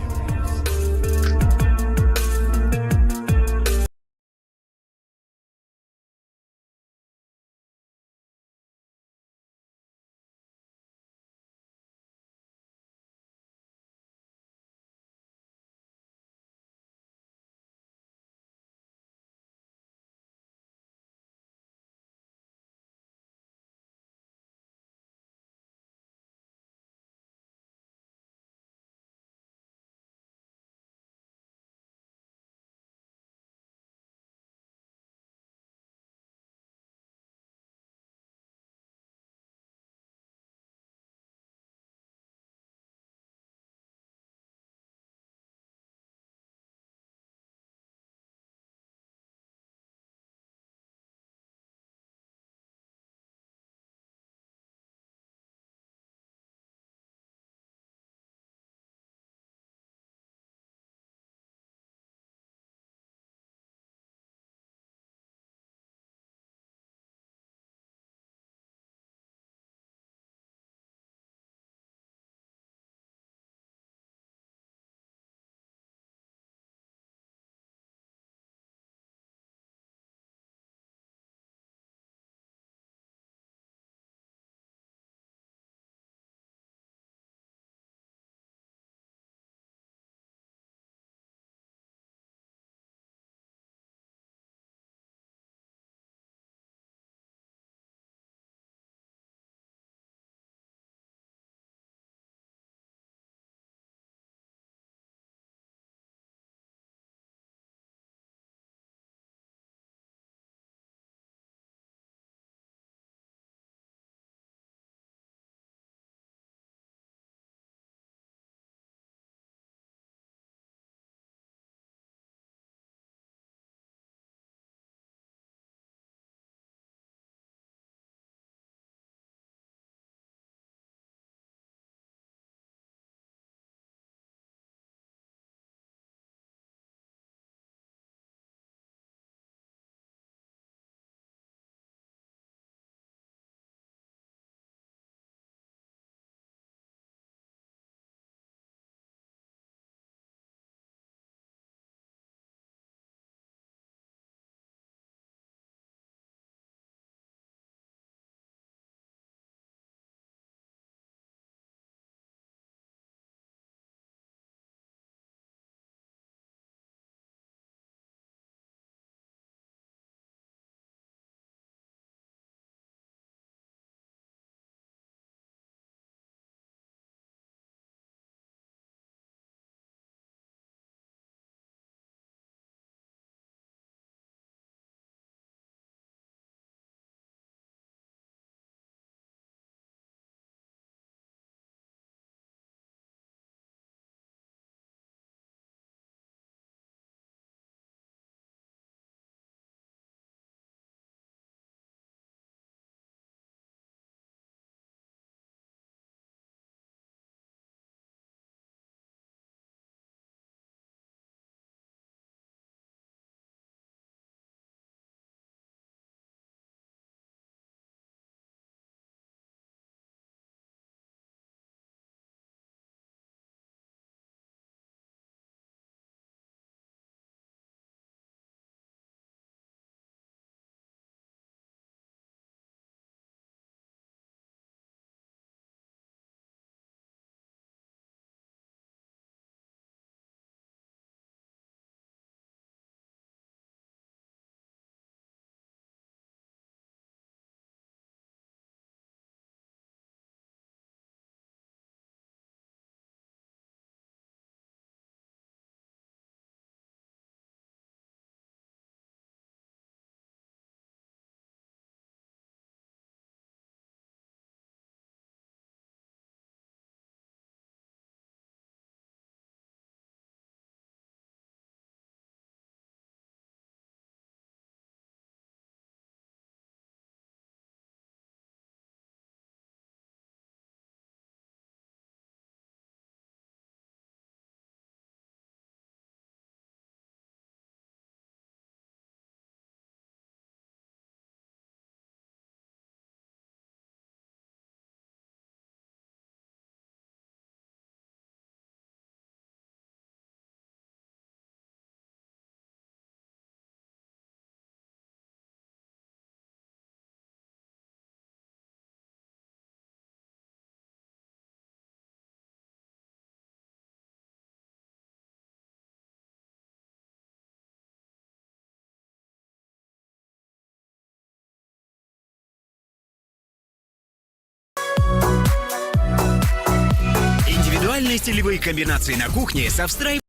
S11: Актуальные стилевые комбинации на кухне со встраиваемым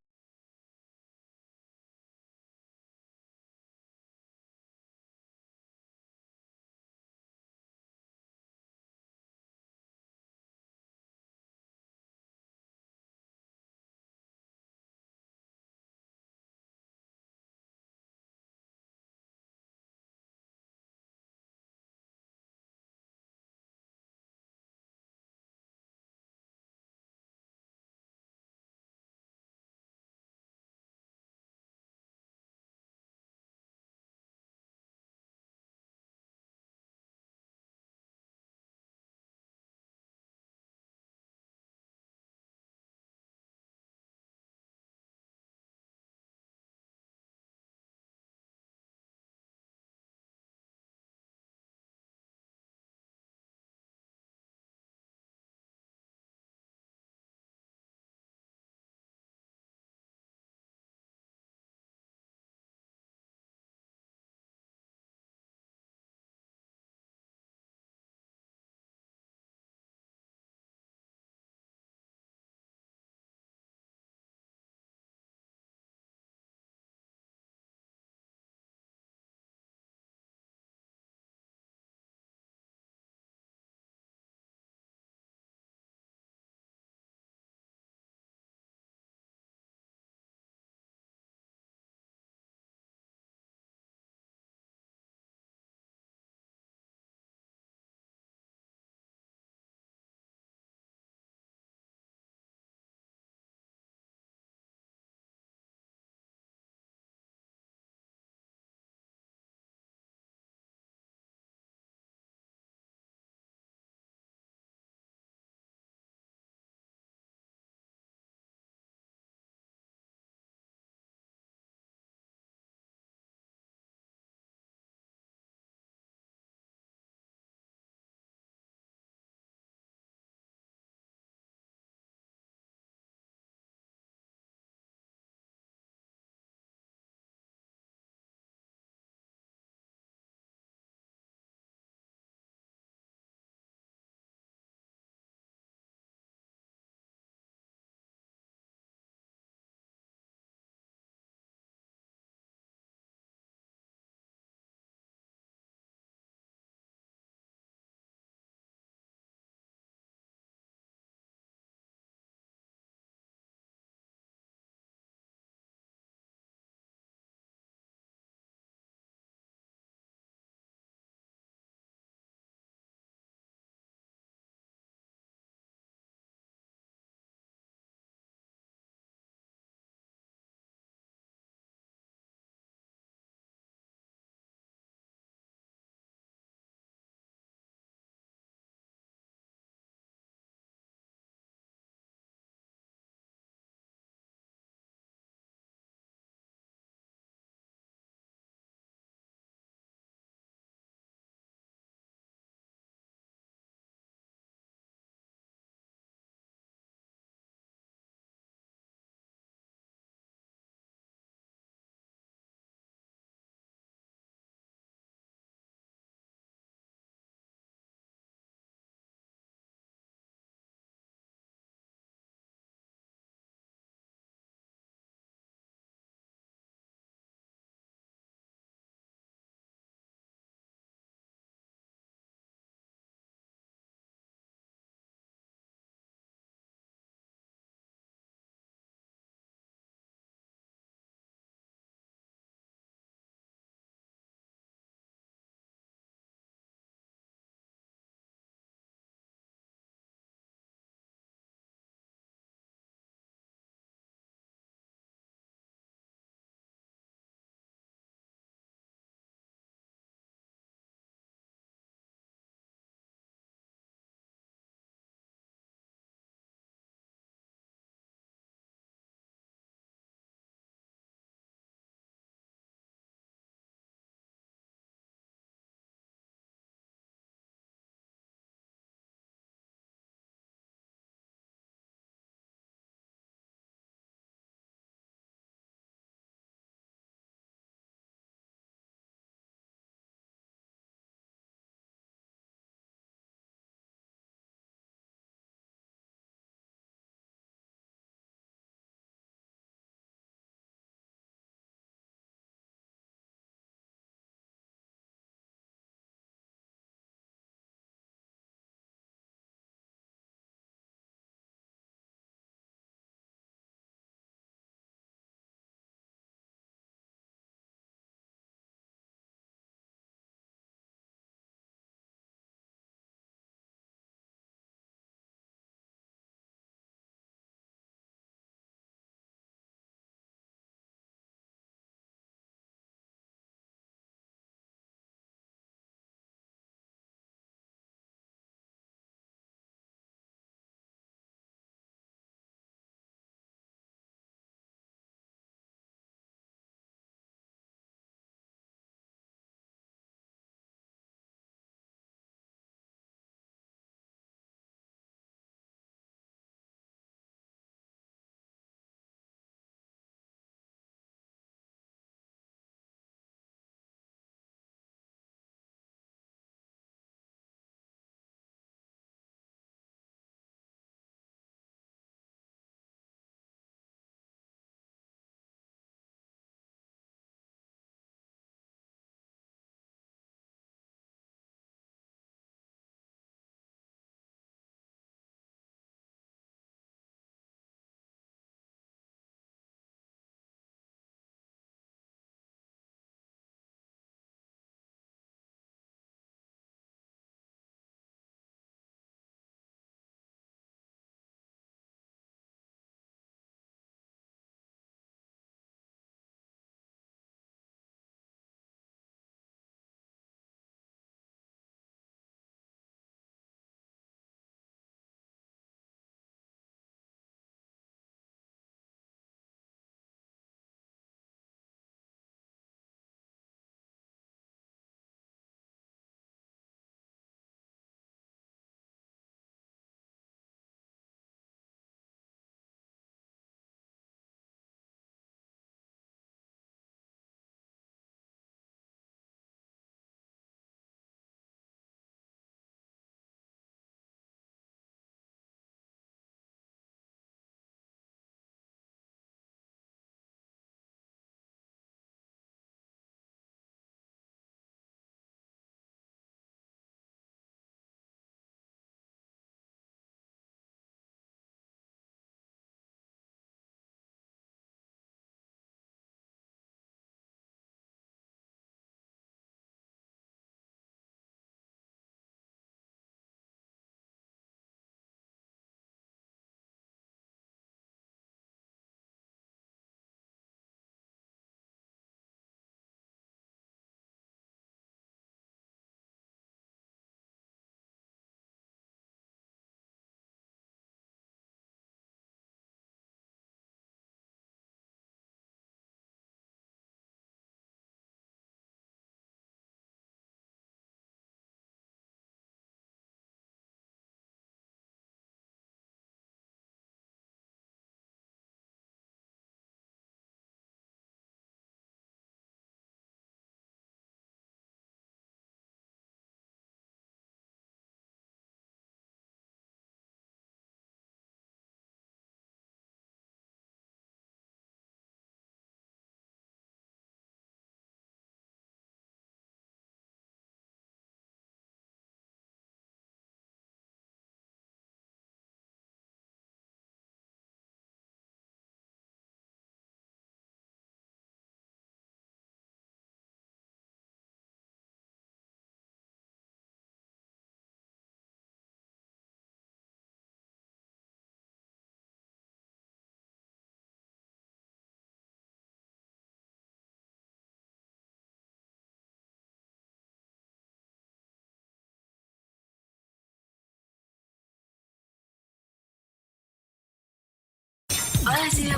S1: Азия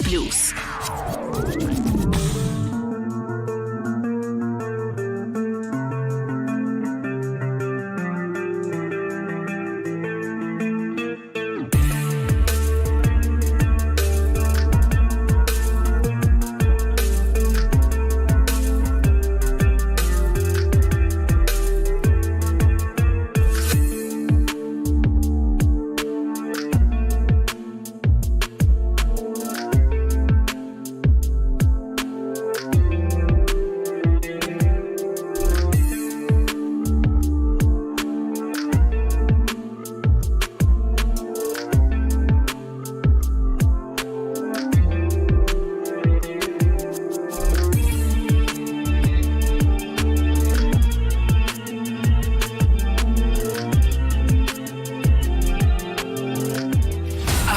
S1: Плюс.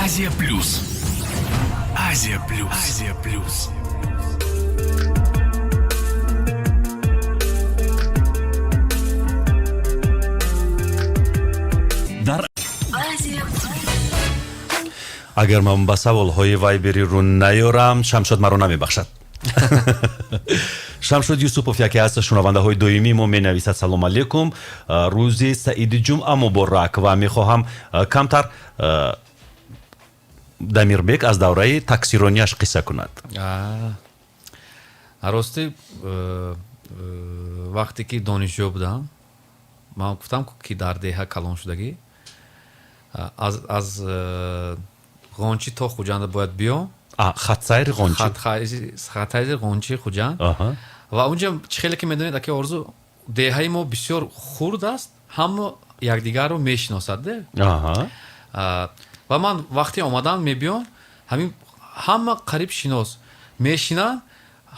S7: Азия Плюс. Азия Плюс. Азия Плюс.
S2: Дар
S1: Азия
S3: Агар ман ба саволҳои вайбери рӯ наёрам, Шамшод маро намебахшад. Шамшод Юсупов, яке аз шунавандаҳои доимии мо, менависад: «Салом алейкум, рӯзи саиди ҷумъа муборак, ва мехоҳам камтар Дамирбек аз давраи таксиронияш қисса кунад».
S4: Рости, вақте ки донишҷӯ будам, ман гуфтам, ки дар деҳа калон шудагӣ, аз Ғончӣ то Хуҷанда бояд биём.
S3: Хатсайри Ғончӣ.
S4: Хатсайри Ғончи, Хуҷанд. Ва унҷа, чӣ хеле ки медонед, аки Орзу, деҳаи мо бисёр хурд аст, ҳама якдигарро мешиносад. Ва ман вақте омадан мебиём, ҳамин ҳама қариб шинос мешинанд,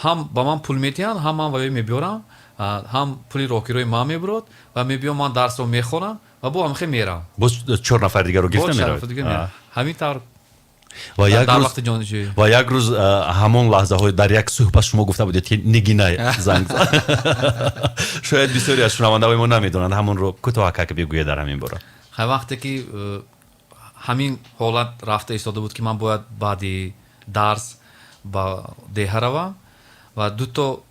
S4: ҳам ба ман пул медиҳанд, ҳам ман ваё мебиёрам, ҳам пули роҳкирои ман мебурод, ва мебиём, ман дарсро мехонам ва бо ҳамхе мерам.
S3: Боз чор нафар дигарро гирифта меравед.
S4: Ҳамин тавр.
S3: Ва як рӯз, ва як рӯз ҳамон лаҳзаҳои дар як суҳбат шумо гуфта будед, ки Нигина занг. Шояд бисёре аз шунавандаҳои мо намедонанд ҳамонро, кӯтоҳакак бигӯед дар ҳамин бора.
S4: Хай, вақте ки ҳамин ҳолат рафта истода буд, ки ман бояд баъди дарс ба деҳа равам, ва дуто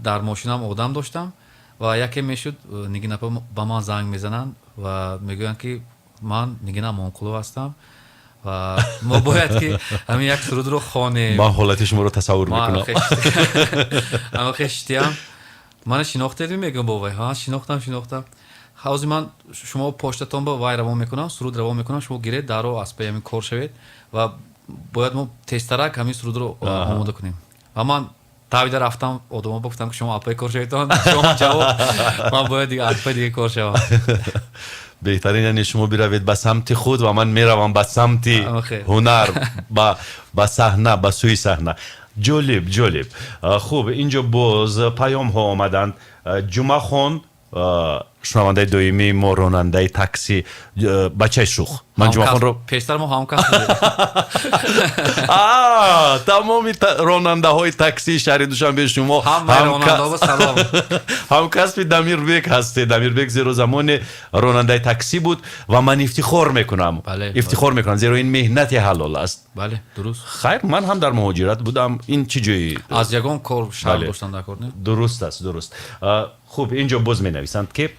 S4: дар мошинам одам доштам, ва яке мешуд Нигина. Ба ман занг мезананд ва мегӯянд, ки ман Нигина Амонқулова ҳастам ва мо бояд ки ҳамин як сурудро хонем.
S3: Ман ҳолати шуморо тасаввур мекунам.
S4: Ама хештиям: «Мана шинохтед?» Мегӯям бо вай: «Ҳа, шинохтам, шинохтам. Ҳозир ман шумо поштатон ба вай равон мекунам, суруд равон мекунам, шумо гиред, даро аз паи ҳамин кор шавед ва бояд мо тезтарак ҳамин сурудро омода кунем». Ва ман тавида рафтам, одамо гуфтам, ки шумо апаи кор шаведон, шумо ҷавоб, ман бояд дига апаи дига кор шавам.
S3: Беҳтарин, яъне шумо биравед ба самти худ ва ман меравам ба самти ҳунар, ба саҳна, ба сӯи саҳна. Ҷолиб, ҷолиб. Хуб, инҷо боз паёмҳо омаданд. Ҷумъахон, шунавандаи доимии мо, ронандаи такси, бачаи шух. Ман Ҷумъахонро
S4: Пештар мо ҳамкас будем.
S3: Тамоми ронандаҳои таксии шаҳри Душанбе, шумо
S4: Салом.
S3: ҳамкасби Дамирбек ҳастед. Дамирбек зеро замоне ронандаи таксӣ буд ва ман ифтихор мекунам, ифтихор мекунам, зеро ин меҳнати ҳалол аст.
S4: Бале, дуруст.
S3: Хайр, ман ҳам дар муҳоҷират будам, ин чӣ ҷои
S4: аз ягон кор шарм доштан дар кор не.
S3: Дуруст аст, дуруст. Хуб, инҷо боз менависанд, ки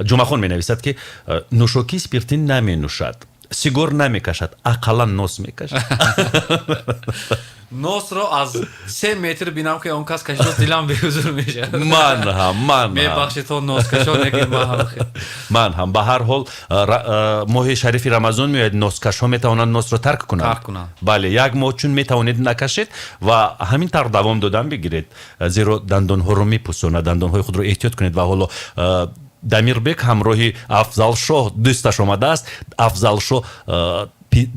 S3: Ҷумъахон менависад, ки нӯшокии спиртӣ наменӯшад, сигор намекашад, ақаллан нос мекашад.
S4: Носро аз 3 метр бинам, ки он кас кашидааст, дилам беҳузур мешавад.
S3: Ман ҳам, ман.
S4: Мебахшед, то носкашон, лекин ман ҳам.
S3: Ман ҳам. Ба ҳар ҳол, моҳи шарифи Рамазон меояд, носкашҳо метавонанд носро тарк кунанд.
S4: Тарк кунанд.
S3: Бале, як моҳ чун метавонед накашед ва ҳамин тавр давом додан бигиред, зеро дандонҳоро мепӯсонад. Дандонҳои худро эҳтиёт кунед. Ва ҳоло Дамирбек ҳамроҳи Афзалшоҳ дӯсташ омадааст. Афзалшоҳ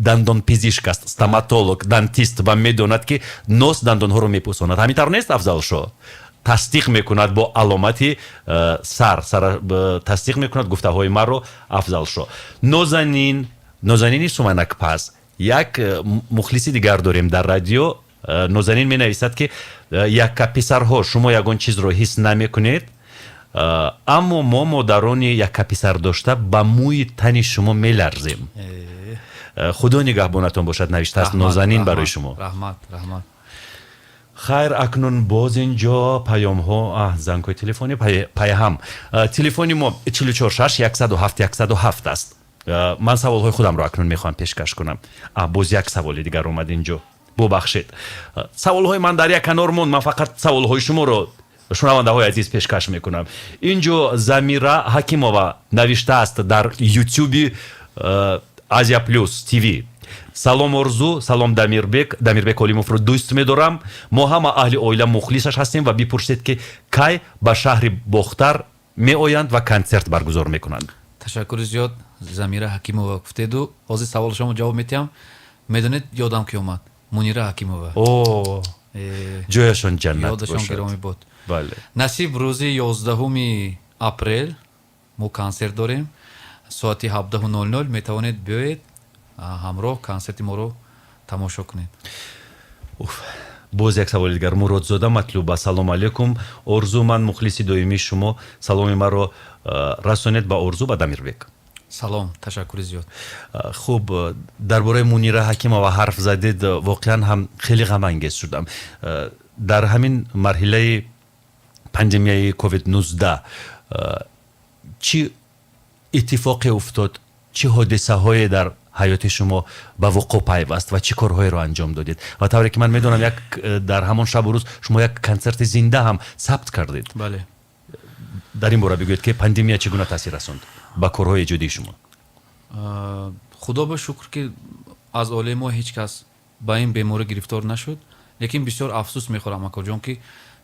S3: дандонпизишк аст, стоматолог, дантист, ва медонад, ки нос дандонҳоро мепӯсонад. Ҳамин тавр нест, Афзалшоҳ? Тасдиқ мекунад бо аломати сар, тасдиқ мекунад гуфтаҳои маро Афзалшоҳ. Нозанин, Нозанини суманакпаз, як мухлиси дигар дорем дар радио. Нозанин менависад, ки яккаписарҳо, шумо ягон чизро ҳис намекунед, аммо мо, модарони яккаписар дошта, ба мӯи тани шумо меларзем. Худо нигаҳбонатон бошад, навиштааст Нозанин барои шумо.
S4: Раҳмат, раҳмат.
S3: Хайр, акнун боз инҷо паёмҳо, зангҳои телефонӣ пайҳам. Телефони мо 44 6 107 107 аст. Ман саволҳои худамро акнун мехоҳам пешкаш кунам. Боз як саволи дигар омад инҷо. Бубахшед. Саволҳои ман дар як канор монд, ман фақат саволҳои шуморо, шунавандаҳои азиз, пешкаш мекунам. Инҷо Замира Ҳакимова навиштааст дар Ютуби Азия Плюс ТВ. Салом, Орзу, салом, Дамирбек. Дамирбек Олимовро дӯст медорам. Мо ҳама аҳли оила мухлисаш ҳастем ва бипурсед, ки кай ба шаҳри Бохтар меоянд ва консерт баргузор мекунанд.
S4: Ташаккури зиёд, Замира Ҳакимова гуфтеду, ҳозир саволи шумо ҷавоб медиҳам. Медонед, ёдам ки омад? Мунира Ҳакимова.
S3: О, ҷояшон ҷаннат.
S4: Ёдашон гиромӣ бод.
S3: Бале.
S4: Насиб, рӯзи 11 апрел мо консерт дорем соати 17:00. Метавонед биёед, ҳамроҳ консерти моро тамошо кунед.
S3: Боз як саволи дигар. Муродзода Матлуба: салому алейкум, Орзу, ман мухлиси доимии шумо, саломи маро расонед ба Орзу, ба Дамирбек.
S4: Салом, ташаккури зиёд.
S3: Хуб, дар бораи Мунира Ҳакимова ҳарф задед, воқеан ҳам хеле ғамангез шудам. Дар ҳамин марҳилаи пандемияи ковид-19 чӣ иттифоқе уфтод, чӣ ҳодисаҳое дар ҳаёти шумо ба вуқӯъ пайваст ва чӣ корҳоеро анҷом додед? Ва тавре ки ман медонам, як дар ҳамон шабу рӯз шумо як консерти зинда ҳам сабт кардед.
S4: Бале.
S3: Дар ин бора бигӯед, ки пандемия чӣ гуна таъсир расонд ба корҳои эҷодии шумо?
S4: Худо ба шукр, ки аз оилаи мо ҳеҷ кас ба ин беморӣ гирифтор нашуд, лекин бисёр афсӯс мехӯрам, акоҷон, ки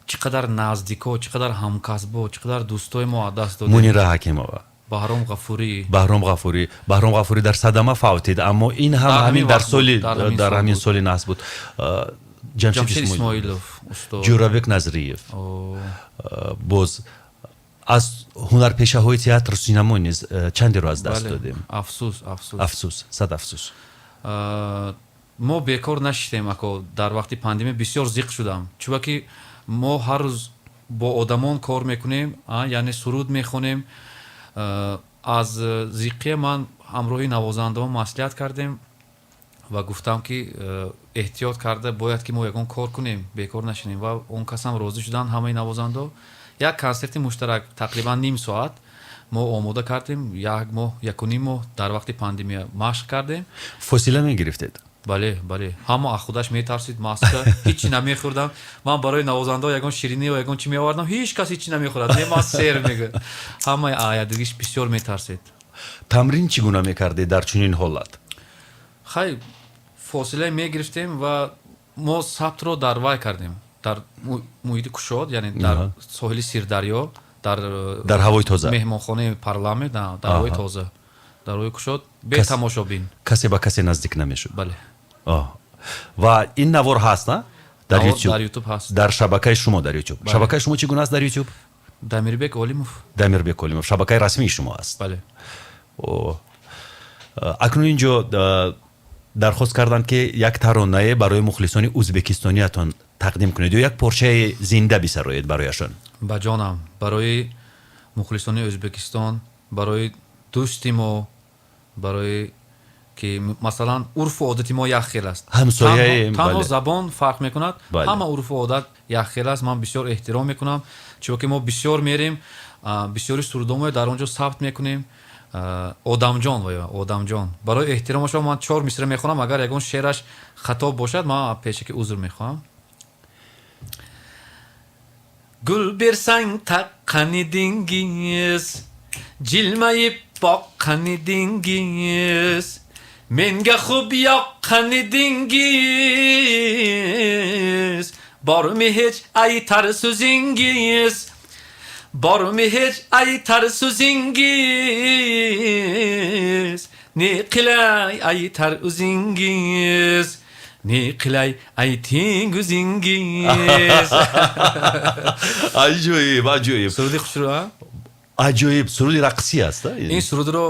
S4: чӣ қадар наздико, чӣ қадар ҳамкасбо, чӣ қадар дӯстои мо аз даст додем.
S3: Мунира Ҳакимова.
S4: Баҳром Ғафурӣ.
S3: Баҳром Ғафурӣ. Баҳром Ғафурӣ дар садама фавтид, аммо ин ҳам ҳамин дар соли, дар ҳамин соли наҳс буд.
S4: Ҷамшед Исмоилов.
S3: Устод Ҷӯрабек Назриев. Боз аз ҳунарпешаҳои театру синамо низ чандеро аз даст додем.
S4: Афсӯс, афсӯс.
S3: Афсӯс, сад афсӯс.
S4: Мо бекор нашиштем, ако. Дар вақти пандемия бисёр зиқ шудам, чунки мо ҳар рӯз бо одамон кор мекунем, яъне суруд мехонем. Аз зиқия ман ҳамроҳи навозандаҳо маслиҳат кардем ва гуфтам, ки эҳтиёт карда бояд, ки мо ягон кор кунем, бекор нашинем, ва он касам розӣ шуданд, ҳамаи навозандаҳо. Як консерти муштарак тақрибан ним соат мо омода кардем. Як моҳ, якуним моҳ дар вақти пандемия машқ кардем.
S3: Фосила мегирифтед?
S4: Бале, ҳама аз худаш метарсид, маска, ҳичи намехӯрдам. Ман барои навозандаҳо ягон ширинӣ ва ягон чӣ меовардам, ҳеҷ кас ҳичи намехӯрад. Не, ман сер мегӯяд. Ҳамаи аядигиш бисёр метарсид.
S3: Тамрин чӣ гуна мекардед дар чунин ҳолат?
S4: Хай, фосила мегирифтем ва мо сабтро дар вай кардем, дар муҳити кушод, яъне дар соҳили Сирдарё, дар
S3: Дар ҳавои тоза.
S4: меҳмонхонаи Парламент, дар ҳавои тоза, дар ҳавои кушод, бетамошобин.
S3: Касе ба касе наздик намешуд.
S4: Бале.
S3: Ва ин навор ҳаст, на, дар Ютуб?
S4: Дар Ютуб ҳаст.
S3: Дар шабакаи шумо дар Ютуб. Шабакаи шумо чӣ гуна аст дар Ютуб?
S4: Дамирбек Олимов.
S3: Дамирбек Олимов шабакаи расмии шумо аст.
S4: Бале.
S3: Акнун инҷо дархост карданд, ки як таронае барои мухлисони ӯзбекистониятон тақдим кунед ё як порчаи зинда бисароед барояшон.
S4: Ба ҷонам, барои мухлисони Ӯзбекистон, барои дӯсти мо, барои ки масалан урфу одати мо як хел аст.
S3: Ҳамсояем.
S4: Танҳо забон фарқ мекунад, ҳама урфу одат як хел аст. Ман бисёр эҳтиром мекунам, чунки мо бисёр мерем, бисёри сурудомоя дар он ҷо сабт мекунем. Одамҷон ва Одамҷон, барои эҳтиромашон ман чор мисра мехонам. Агар ягон шеъраш хато бошад, ман пешаки узр мехоҳам. Gul bersang taqqan edingiz, jilmayib boqqan edingiz, menga xush yoqqan edingiz. Bormi hech aytar so'zingiz, bormi hech aytar so'zingiz? Ne qilay, aytar o'zingiz, ne qilay, ayting o'zingiz.
S3: Аҷоиб, аҷоиб.
S4: Суруди хушрӯ.
S3: Аҷоиб, суруди рақсӣ аст.
S4: Ин сурудро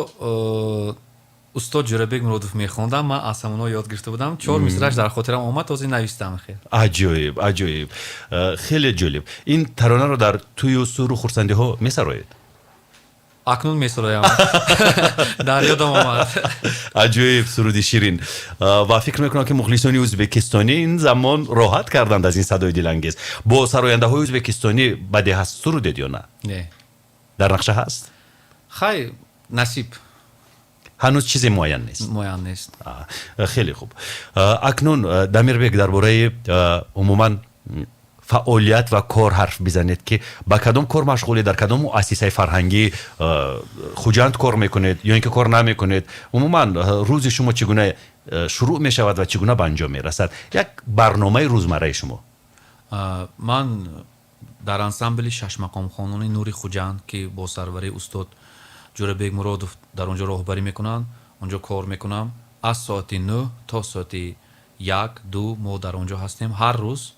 S4: устод Ҷӯрабек Муродов мехондам, ман аз ҳамоно ёд гирифта будам. Чор мисраш дар хотирам омад, този навистам хел.
S3: Аҷоиб, аҷоиб, хеле ҷолиб. Ин таронаро дар тӯю суру хурсандиҳо месароед?
S4: Акнун месуроям. Дар ёдам омад.
S3: Аҷоиб суруди ширин. Ва фикр мекунам, ки мухлисони ӯзбекистонӣ ин замон роҳат карданд аз ин садои дилангез. Бо сарояндаҳои ӯзбекистонӣ баъде ҳаст сурудед ё на?
S4: Не.
S3: Дар нақша ҳаст?
S4: Хай, насиб.
S3: Ҳанӯз чизе муайян нест.
S4: Муайян нест.
S3: Хеле хуб. Акнун, Дамирбек, дар бораи умуман фаъолият ва кор ҳарф бизанед, ки ба кадом кор машғулед, дар кадом муассисаи фарҳангии Хуҷанд кор мекунед ё ин ки кор намекунед. Умуман рӯзи шумо чӣ гуна шурӯъ мешавад ва чӣ гуна ба анҷом мерасад? Як барномаи рӯзмарраи шумо.
S4: Ман дар ансамбли шашмақомхонони Нури Хуҷанд, ки бо сарварии устод Ҷӯрабек Муродов дар он ҷо роҳбарӣ мекунанд, он ҷо кор мекунам. Аз соати 9 то соати 1-2 мо дар он ҷо ҳастем. Ҳар рӯз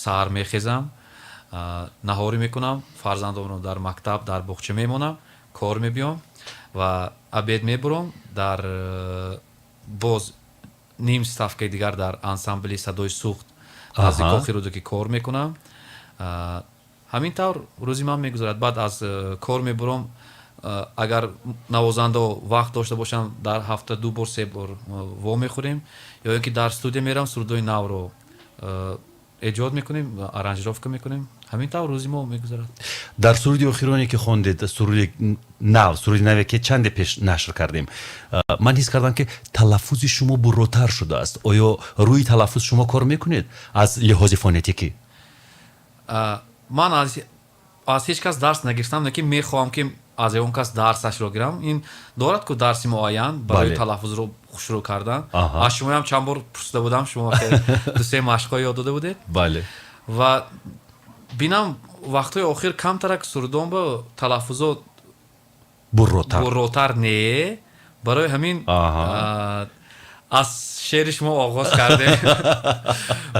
S4: саҳар мехезам, наҳорӣ мекунам, фарзандонро дар мактаб, дар боғча мемонам, кор мебиём ва обед мебурам, дар боз ним ставкаи дигар дар ансамбли Садои Суғд назди Кохи Рӯдакӣ кор мекунам. Ҳамин тавр рӯзи ман мегузарад. Баъд аз кор мебурам, агар навозандао вақт дошта бошам, дар ҳафта 2 бор, 3 бор во мехӯрем, ё ин ки дар студия мерам, сурудҳои навро эҷод мекунем, аранжировка мекунем. Ҳамин тавр рӯзи мо мегузарад.
S3: Дар суруди охироне ки хондед, суруди нав, суруди наве ки чанде пеш нашр кардем, ман ҳис кардам, ки талаффузи шумо бурротар шудааст. Оё рӯи талаффуз шумо кор мекунед аз лиҳози фонетикӣ?
S4: Ман аз ҳеҷ кас дарс нагирифтам, лекин мехоҳам, ки аз ягон кас дарсашро гирам. Ин дорад ку дарси муайян барои талаффузро хушрӯ кардан. Аз шумоям чанд бор пурсида будам, шумо 2-3 машқҳо ёд дода будед. Ва бинам, вақтҳои охир камтарак сурудон ба талаффузо бурротар не. Барои ҳамин аз шеъри шумо оғоз кардем.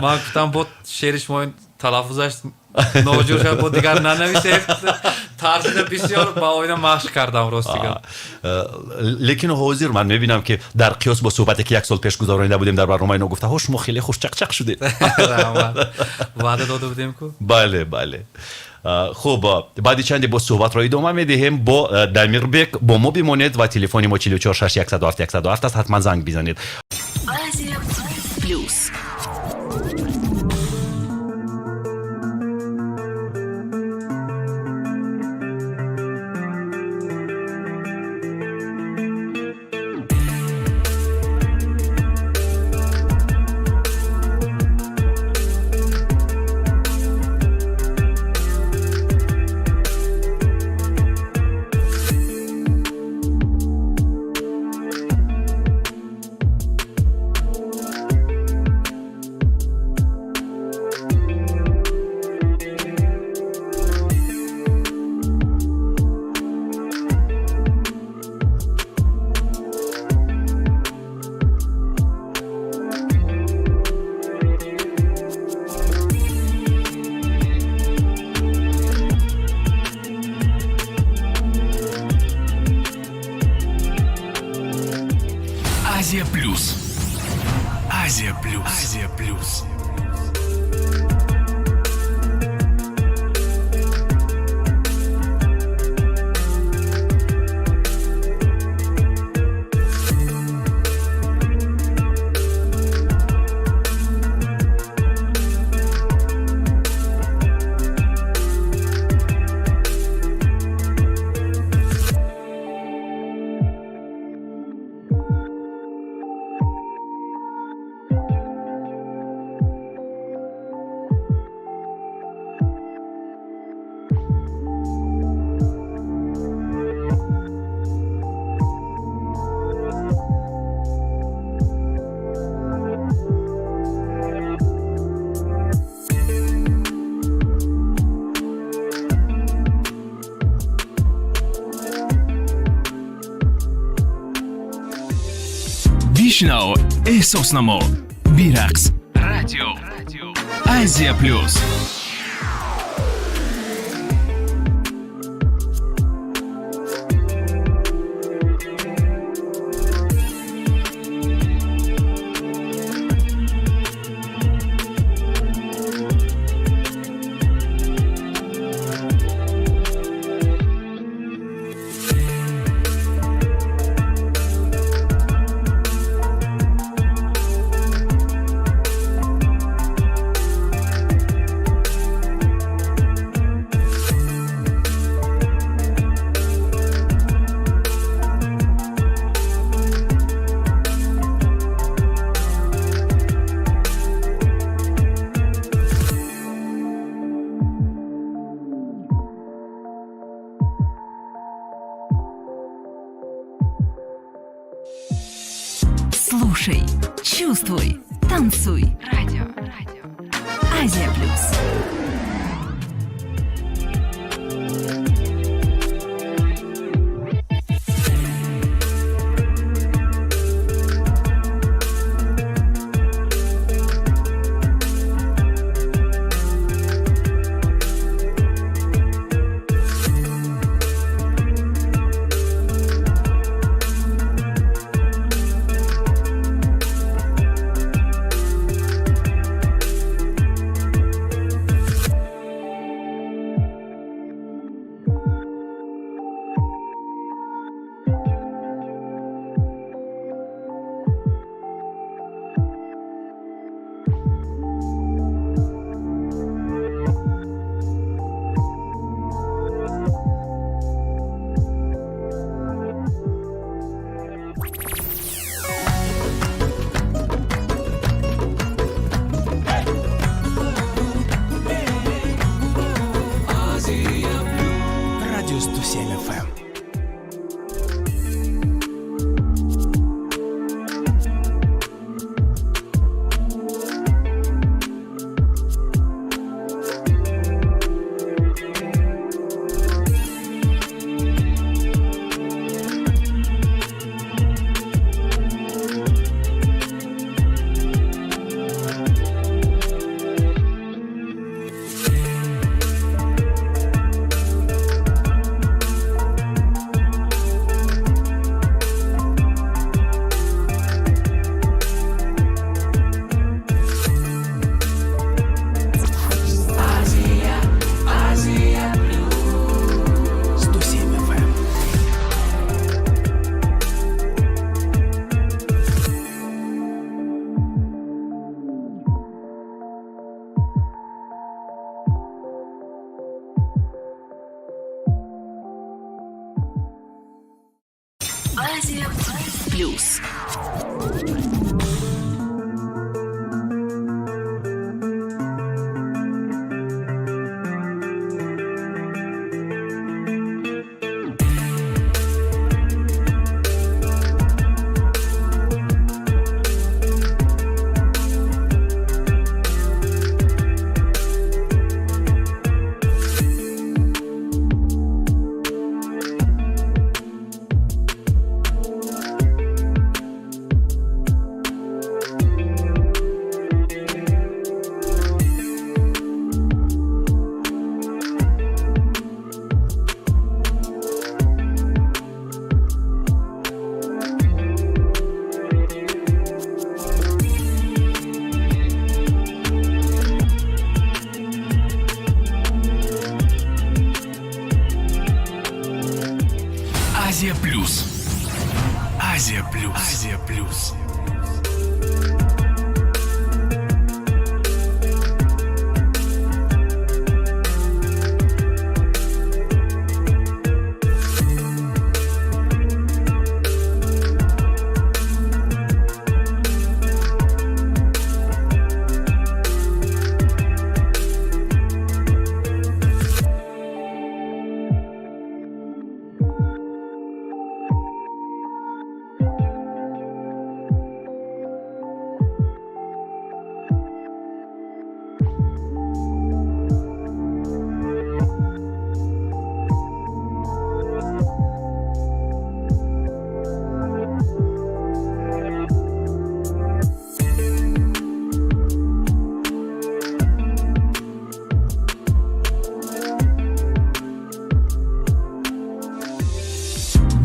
S4: Ман гуфтам, бо шеъри шумо талаффузаш ноҷур шуд, бо дигар нанависем. Тарсида бисёр ба оина машқ кардам, рости гап.
S3: Лекин ҳозир ман мебинам, ки дар қиёс бо суҳбате ки як сол пеш гузаронида будем дар барномаи ногуфтаҳо, шумо хеле хушчақчақ шудед.
S4: Раҳмат. Ваъда дода будем ку?
S3: Бале, бале. Хуб, баъди чанде боз суҳбатро идома медиҳем бо Дамирбек. Бо мо бимонед ва телефони мо 44 6 107 107 аст, ҳатман занг бизанед.
S1: Азия Плюс.
S7: Азия Плюс. Азия Плюс. Азия Плюс. Бишнав, эҳсос намо, бирақс. Радио Азия Плюс.
S1: Слушай, чувствуй, танцуй. Радио. Азия Плюс.
S7: Радио 107 FM.
S1: Азия Плюс.
S7: Азия Плюс. Азия Плюс. Азия Плюс.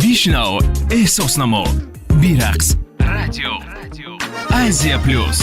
S7: Бишнав, эҳсос намо, бирақс. Радио Азия Плюс.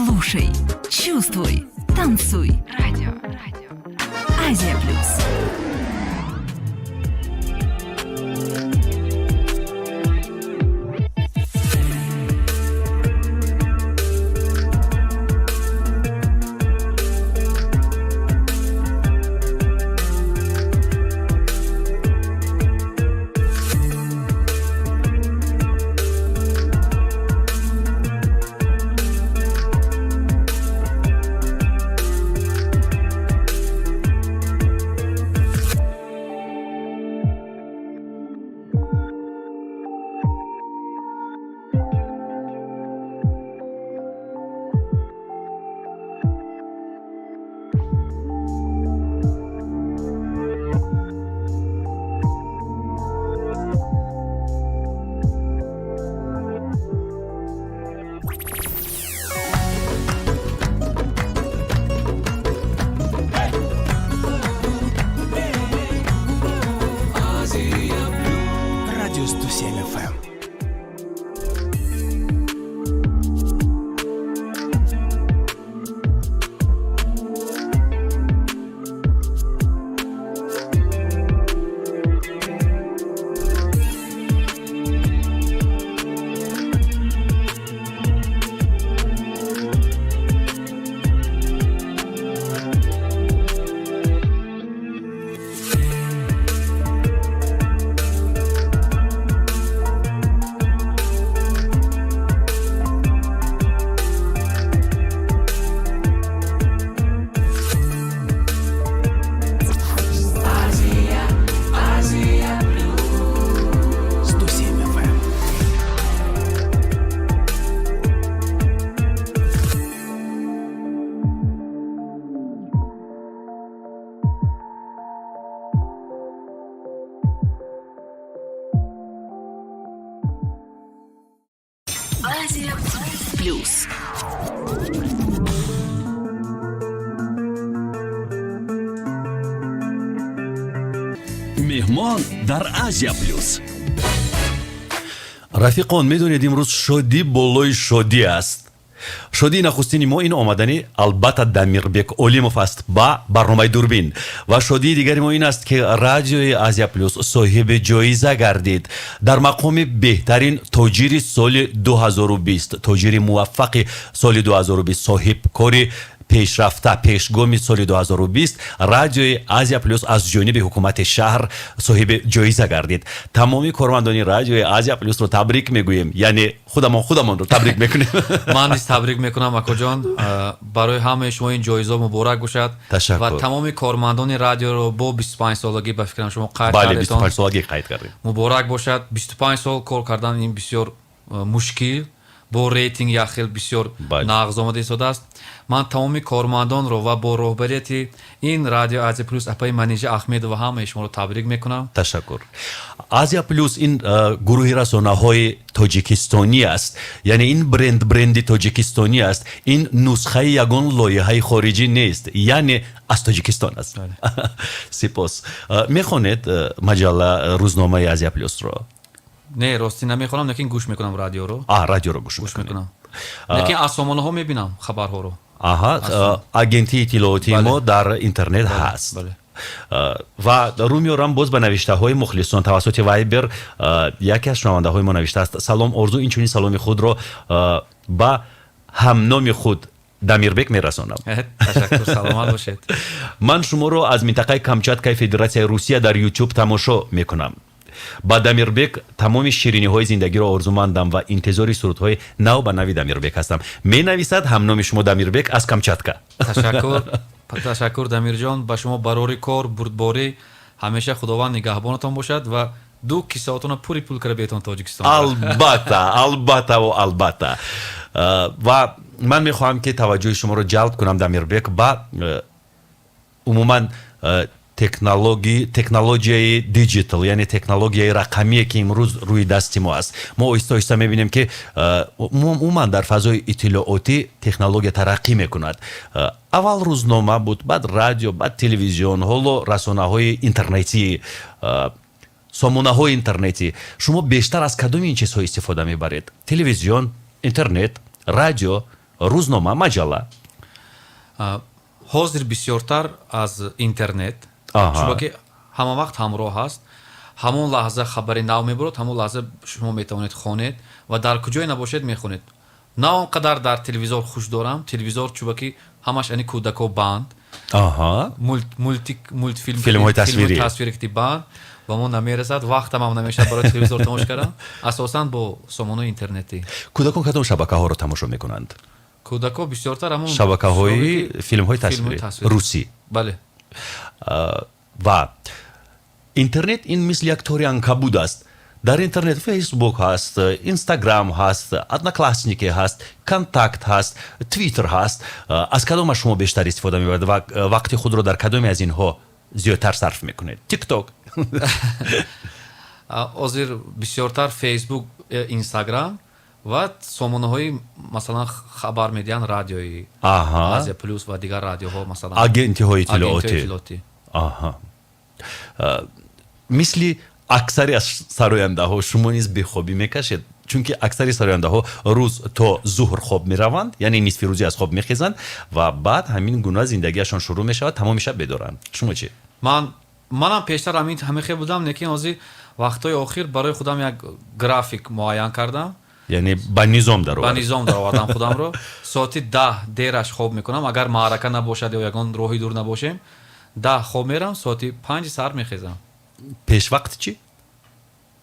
S1: Слушай, чувствуй, танцуй. Радио. Азия Плюс.
S7: Радио 107 FM.
S1: Азия Плюс.
S7: 107 FM.
S1: Азия Плюс.
S2: Меҳмон дар Азия Плюс.
S3: Рафиқон, медонед, имрӯз шодӣ болои шодӣ аст. Шодии нахустини мо ин омадани, албатта, Дамирбек Олимов аст ба барномаи «Дурбин», ва шодии дигари мо ин аст, ки радиои Азия Плюс соҳиби ҷоиза гардид дар мақоми беҳтарин тоҷири соли 2020, тоҷири муваффақи соли 2020, соҳибкори пешрафта, пешгоми соли 2020. Радиои Азия Плюс аз ҷониби ҳукумати шаҳр соҳиби ҷоиза гардид. Тамоми кормандони радиои Азия Плюсро табрик мегӯем, яъне худамон худамонро табрик мекунем.
S4: Ман низ табрик мекунам, акоҷон. Барои ҳамаи шумо ин ҷоиза муборак бошад.
S3: Ташаккур.
S4: Ва тамоми кормандони радиоро бо 25 солагӣ, ба фикрам, шумо қайд
S3: Бале,
S4: кардетон.
S3: 25 солагӣ қайд кардем.
S4: Муборак бошад. 25 сол кор кардан ин бисёр мушкил, бо рейтинг як хел бисёр нағз омада истодааст. Ман тамоми кормандонро ва бо роҳбарияти ин радио Азия Плюс апаи Манижа Ахмедова ҳамаи шуморо табрик мекунам.
S3: Ташаккур. Азия Плюс ин гурӯҳи расонаҳои тоҷикистонӣ аст, яъне ин бренд бренди тоҷикистонӣ аст, ин нусхаи ягон лоиҳаи хориҷӣ нест, яъне аз Тоҷикистон аст. Сипос. Мехонед маҷалла, рӯзномаи Азия Плюсро?
S4: Не, ростӣ намехонам, лекин гӯш мекунам радиоро.
S3: А, радиоро гӯш
S4: Гӯш мекунам, лекин аз сомонаҳо мебинам хабарҳоро.
S3: Аҳа, агентии иттилоотии мо дар интернет ҳаст. Ва рӯ меорам боз ба навиштаҳои мухлисон тавассути Вайбер. Яке аз шунавандаҳои мо навиштааст: «Салом, Орзу, инчунин саломи худро ба ҳамноми худ Дамирбек мерасонам.»
S4: Ташаккур, саломат бошед.
S3: «Ман шуморо аз минтақаи Камчаткаи Федератсияи Русия дар Ютуб тамошо мекунам. Ба Дамирбек тамоми шириниҳои зиндагиро орзумандам ва интизори сурудҳои нав ба нави Дамирбек ҳастам», менависад ҳамноми шумо Дамирбек аз Камчатка.
S4: Ташаккур, ташаккур, Дамирҷон. Ба шумо барори кор, бурдборӣ, ҳамеша Худованд нигаҳбонатон бошад ва ду кисаотонро пури пул кара биетон Тоҷикистон.
S3: Албатта, албатта ва албатта. Ва ман мехоҳам, ки таваҷҷӯҳи шуморо ҷалб кунам, Дамирбек, ба умуман технологияи digital, яъне технологияи рақамие, ки имрӯз рӯи дасти мо аст. Мо оҳиста оҳиста мебинем, ки умуман дар фазои иттилоотӣ технология тараққӣ мекунад. Аввал рӯзнома буд, баъд радио, баъд телевизион, ҳоло расонаҳои интернетӣ, сомонаҳои интернетӣ. Шумо бештар аз кадоми ин чизҳо истифода мебаред: телевизион, интернет, радио, Рӯзнома, маҷалла?
S4: Ҳозир бисёртар аз интернет, чунки ҳама вақт ҳамроҳ аст. Ҳамон лаҳза хабари нав мебурад, ҳамон лаҳза шумо метавонед хонед ва дар куҷое набошед мехонед. На он қадар дар телевизор хуш дорам. Телевизор чунки ҳамаш ани кӯдако банд, мультфилм,
S3: филмҳои тасвирӣ,
S4: тасвирӣ ки банд ба мо намерасад, вақтам ҳам намешавад барои телевизор тамошо кардан. Асосан бо сомонаи интернетӣ.
S3: Кӯдакон кадом шабакаҳоро тамошо мекунанд?
S4: Кӯдако бисёртар ҳамон
S3: шабакаҳои филмҳои тасвирӣ русӣ.
S4: Бале.
S3: Ва интернет ин мисли як тори анкабут аст. Дар интернет Фейсбук ҳаст, Инстаграм ҳаст, Одноклассники ҳаст, Контакт ҳаст, Твиттер ҳаст. Аз кадомаш шумо бештар истифода мебаред ва вақти худро дар кадоме аз инҳо зиёдтар сарф мекунед? Тикток?
S4: Ҳозир бисёртар Фейсбук, Инстаграм ва сомонаҳои, масалан, хабар медиҳанд, радиои Азия Плюс ва дигар радиоҳо, масалан.
S3: Агентиҳои иттилоотӣ. Мисли аксари аз сарояндаҳо шумо низ бехобӣ мекашед, чунки аксари сарояндаҳо рӯз то зуҳр хоб мераванд, яъне нисфи рӯзӣ аз хоб мехезанд ва баъд ҳамин гуна зиндагиашон шурӯъ мешавад, тамоми шаб бедоранд. Шумо чӣ?
S4: Манам пештар ҳамин хел будам, лекин ҳозир вақтҳои охир барои худам як график муайян кардам.
S3: Яъне ба низом даровардед?
S4: Ба низом даровардам худамро. Соати 10 дераш хоб мекунам, агар маърака набошад ё ягон роҳи дур набошем, 10 хоб мерам, соати 5 саҳар мехезам.
S3: Пешвақт чӣ?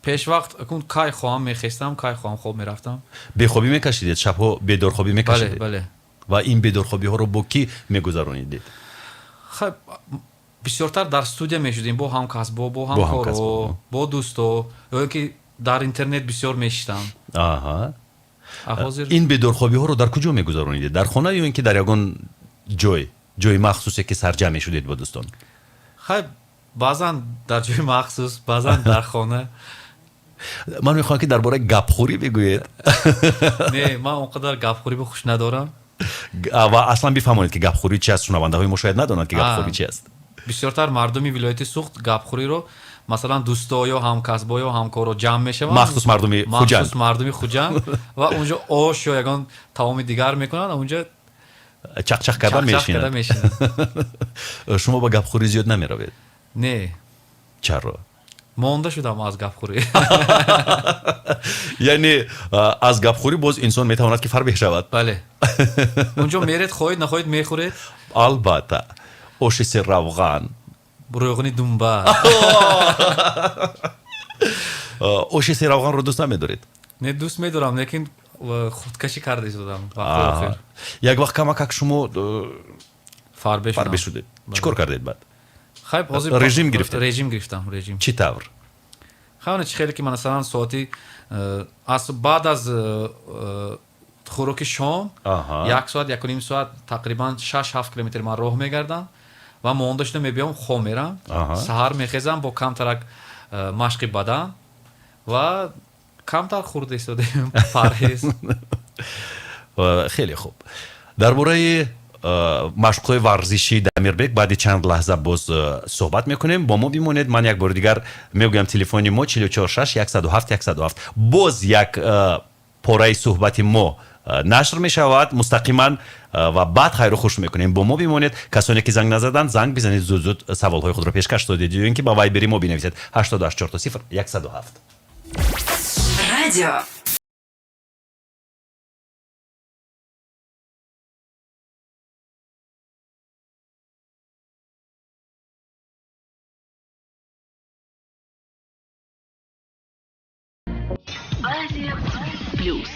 S4: Пешвақт акун кай хоҳам мехестам, кай хоҳам хоб мерафтам.
S3: Бехобӣ мекашидед? Шабҳо бедорхобӣ мекашидед?
S4: Бале, бале.
S3: Ва ин бедорхобиҳоро бо кӣ мегузаронидед?
S4: Хай, бисёртар дар студия мешудем бо ҳамкасбо, бо ҳамкоро, бо дӯсто, ё ин ки дар интернет бисёр мешиштам.
S3: Ин бедорхобиҳоро дар куҷо мегузаронидед? Дар хона ё ин ки дар ягон ҷой, ҷои махсусе ки сарҷамъ мешудед бо дӯстон?
S4: Хай, баъзан дар ҷои махсус, баъзан дар хона.
S3: Ман мехоҳам ки дар бораи гапхӯрӣ бигӯед.
S4: Не, ман он қадар гапхӯриро хуш надорам.
S3: Ва аслан бифаҳмонед ки гапхӯрӣ чи аст. Шунавандаҳои мо шояд надонанд ки гапхӯрӣ чи аст.
S4: Бисёртар мардуми вилояти Суғд гапхӯриро, масалан, дӯсто ё ҳамкасбо ё ҳамкоро ҷамъ мешаванд.
S3: Махсус мардуми Хуҷанд.
S4: Махсус мардуми Хуҷанд ва унҷо ош ё ягон таоми дигар мекунанд, унҷо
S3: чақчақ карда мешинанд. Шумо ба гапхӯрӣ зиёд намеравед?
S4: Не.
S3: Чаро?
S4: Монда шудам аз гапхӯрӣ.
S3: Яъне аз гапхӯрӣ боз инсон метавонад ки фарбеҳ шавад.
S4: Бале. Унҷо меред, хоҳед нахоҳед мехӯред.
S3: Албатта. Оши серравған.
S4: Рӯғни думба.
S3: Оши серравғанро дӯст намедоред?
S4: Не, дӯст медорам, лекин худкашӣ карда истодам.
S3: Як вақт камакак шумо
S4: фарбеҳ
S3: шудед. Чӣ кор кардед баъд?
S4: Хай, ҳозир
S3: режим гирифтед?
S4: Режим гирифтам, режим.
S3: Чӣ тавр?
S4: Хай, чӣ хеле ки масалан соати баъд аз хӯроки шом як соат, як ним соат, тақрибан 6-7 километр ман роҳ мегардам ва монда шуда мебиём, хоб мерам. Саҳар мехезам бо камтарак машқи бадан ва камтар хӯрда истодаем, парҳез.
S3: Хеле хуб. Дар бораи машқҳои варзишии Дамирбек баъди чанд лаҳза боз суҳбат мекунем. Бо мо бимонед. Ман як бори дигар мегӯям, телефони мо 446 107 107. Боз як пораи суҳбати мо нашр мешавад мустақиман ва баъд хайру хуш мекунем. Бо мо бимонед. Касоне ки занг назаданд, занг бизанед, зуд зуд саволҳои худро пешкаш додед ё ин ки ба вайбери мо бинависед 884 0 107.
S1: Радио Азия Плюс.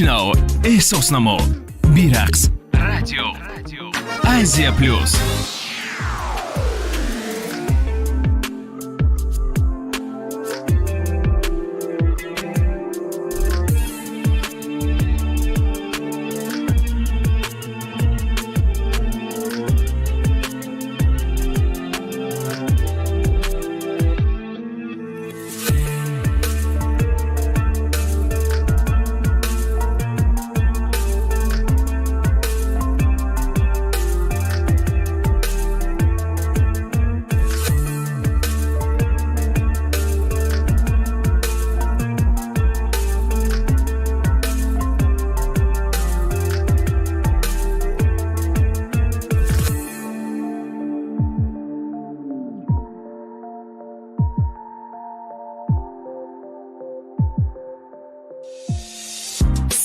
S11: Бишнав, эҳсос намо, бирақс. Радио Азия Плюс.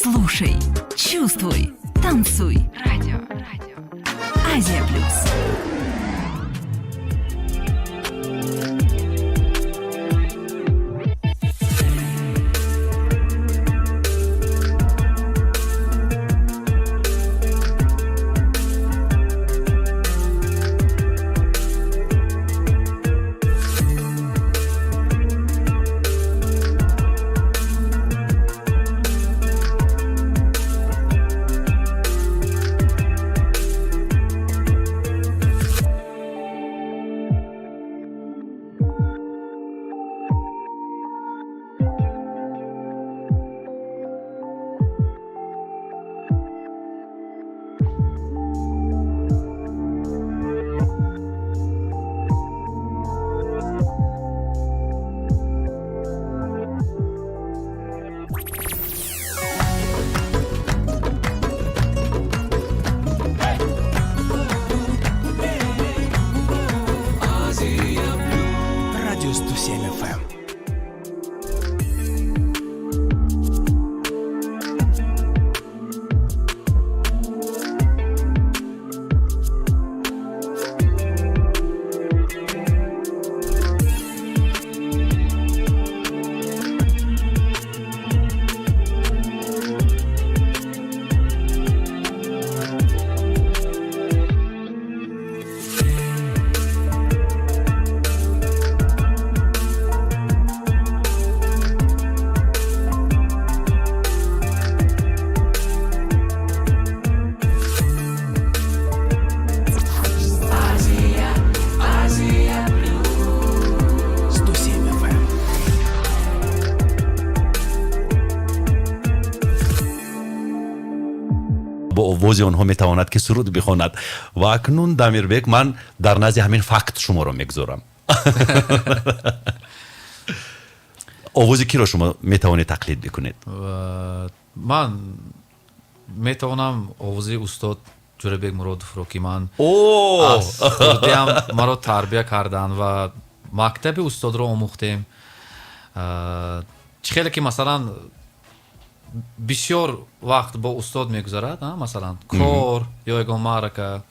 S1: Слушай, чувствуй, танцуй. Радио. Азия Плюс.
S7: Радио 107 FM. 107 FM.
S3: Бо овози онҳо метавонад, ки суруд бихонад. Ва акнун, Дамирбек, ман дар назди ҳамин факт шуморо мегузорам. Овози киро шумо метавонед тақлид бикунед?
S4: Ман метавонам овози устод Ҷӯрабек Муродовро, ки ман
S3: О!
S4: аз хурдиам маро тарбия карданд ва мактаби устодро омӯхтем. Чӣ хеле ки, масалан, бисёр вақт бо устод мегузарад, масалан, кор ё ягон маърака,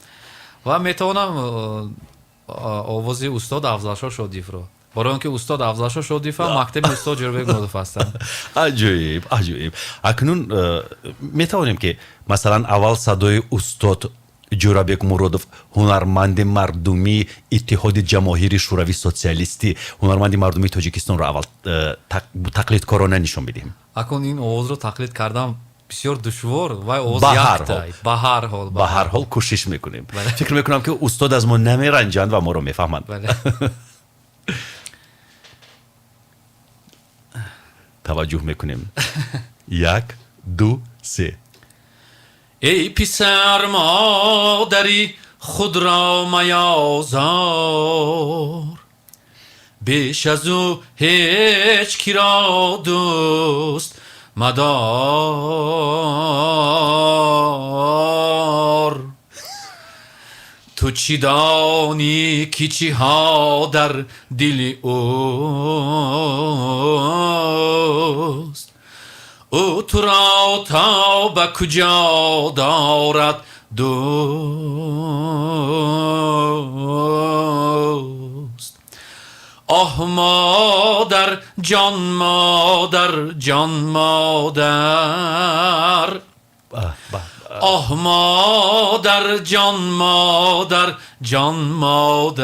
S4: ва метавонам овози устод Афзалшо Шодиевро, барои он ки устод Афзалшо Шодиев ҳам мактаби устод Ҷӯрабек Муродов ҳастанд.
S3: Аҷоиб, аҷоиб. Акнун метавонем, ки, масалан, аввал садои устод Ҷӯрабек Муродов, ҳунарманди мардумии Иттиҳоди Ҷамоҳири Шӯравии Социалистӣ, ҳунарманди мардумии Тоҷикистонро аввал тақлидкорона нишон бидиҳем.
S4: Акун ин овозро тақлид кардан бисёр душвор, вай овоз
S3: Ба ҳар
S4: якта.
S3: ҳол.
S4: Ба ҳар ҳол.
S3: Ба ҳар ҳол кӯшиш мекунем.
S4: Бале.
S3: Фикр мекунам, ки устод аз мо намеранҷанд ва моро мефаҳманд.
S4: Бале.
S3: Таваҷҷӯҳ мекунем: як, ду, се.
S4: Эй писар, модари худро маёзор, беш аз ӯ ҳеҷ киро дӯст мадор. Ту чӣ донӣ, ки чиҳо дар дили ӯст, ӯ туро то ба куҷо дорад дӯст. Оҳ, модар. Модар, ҷон модар, ҷон модар. Оҳ, модар, ҷон модар, ҷон модар.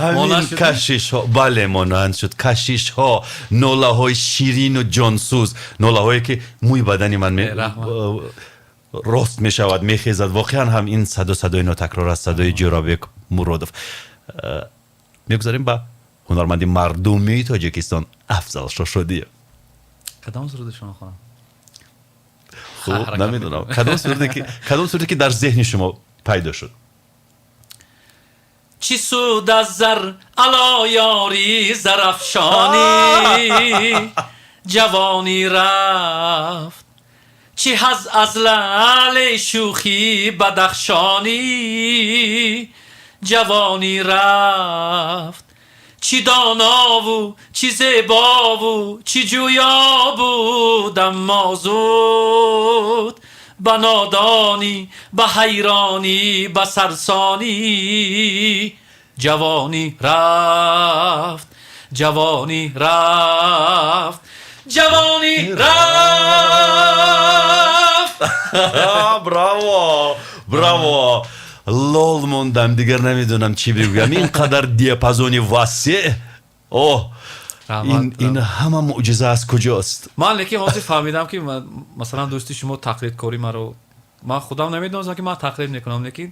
S3: Ҳамин кашишҳо, бале, монанд шуд, кашишҳо, нолаҳои ширину ҷонсӯз, нолаҳое ки мӯи бадани ман рост мешавад, мехезад. Воқеан ҳам ин садо садои нотакрор аст, садои Ҷӯрабек Муродов. Мегузарем ба ҳунарманди мардумии Тоҷикистон Афзал Шошодиев.
S4: Кадом суруди шумо хонам?
S3: Хуб, намедонам, кадом суруде ки дар зеҳни шумо пайдо шуд.
S4: Чӣ суд аз зар ало ёри зарафшонӣ, ҷавонӣ рафт, чӣ ҳаз аз лаъли шӯхи бадахшонӣ, ҷавонӣ рафт, чӣ донову чӣ зебову чӣ ҷӯё будам, аммо зуд ба нодонӣ, ба ҳайронӣ, ба сарсонӣ, ҷавонӣ рафт, ҷавонӣ рафт, ҷавонӣ рафт.
S3: Браво, браво! Лол мондам, дигар намедонам чӣ бигӯям. Ин қадар диапазони васеъ, оҳ, ин ҳама мӯъҷиза аз куҷост?
S4: Ман лекин ҳозир фаҳмидам, ки масалан дӯсти шумо тақлидкорӣ маро, ман худам намедонистам, ки ман тақлид мекунам, лекин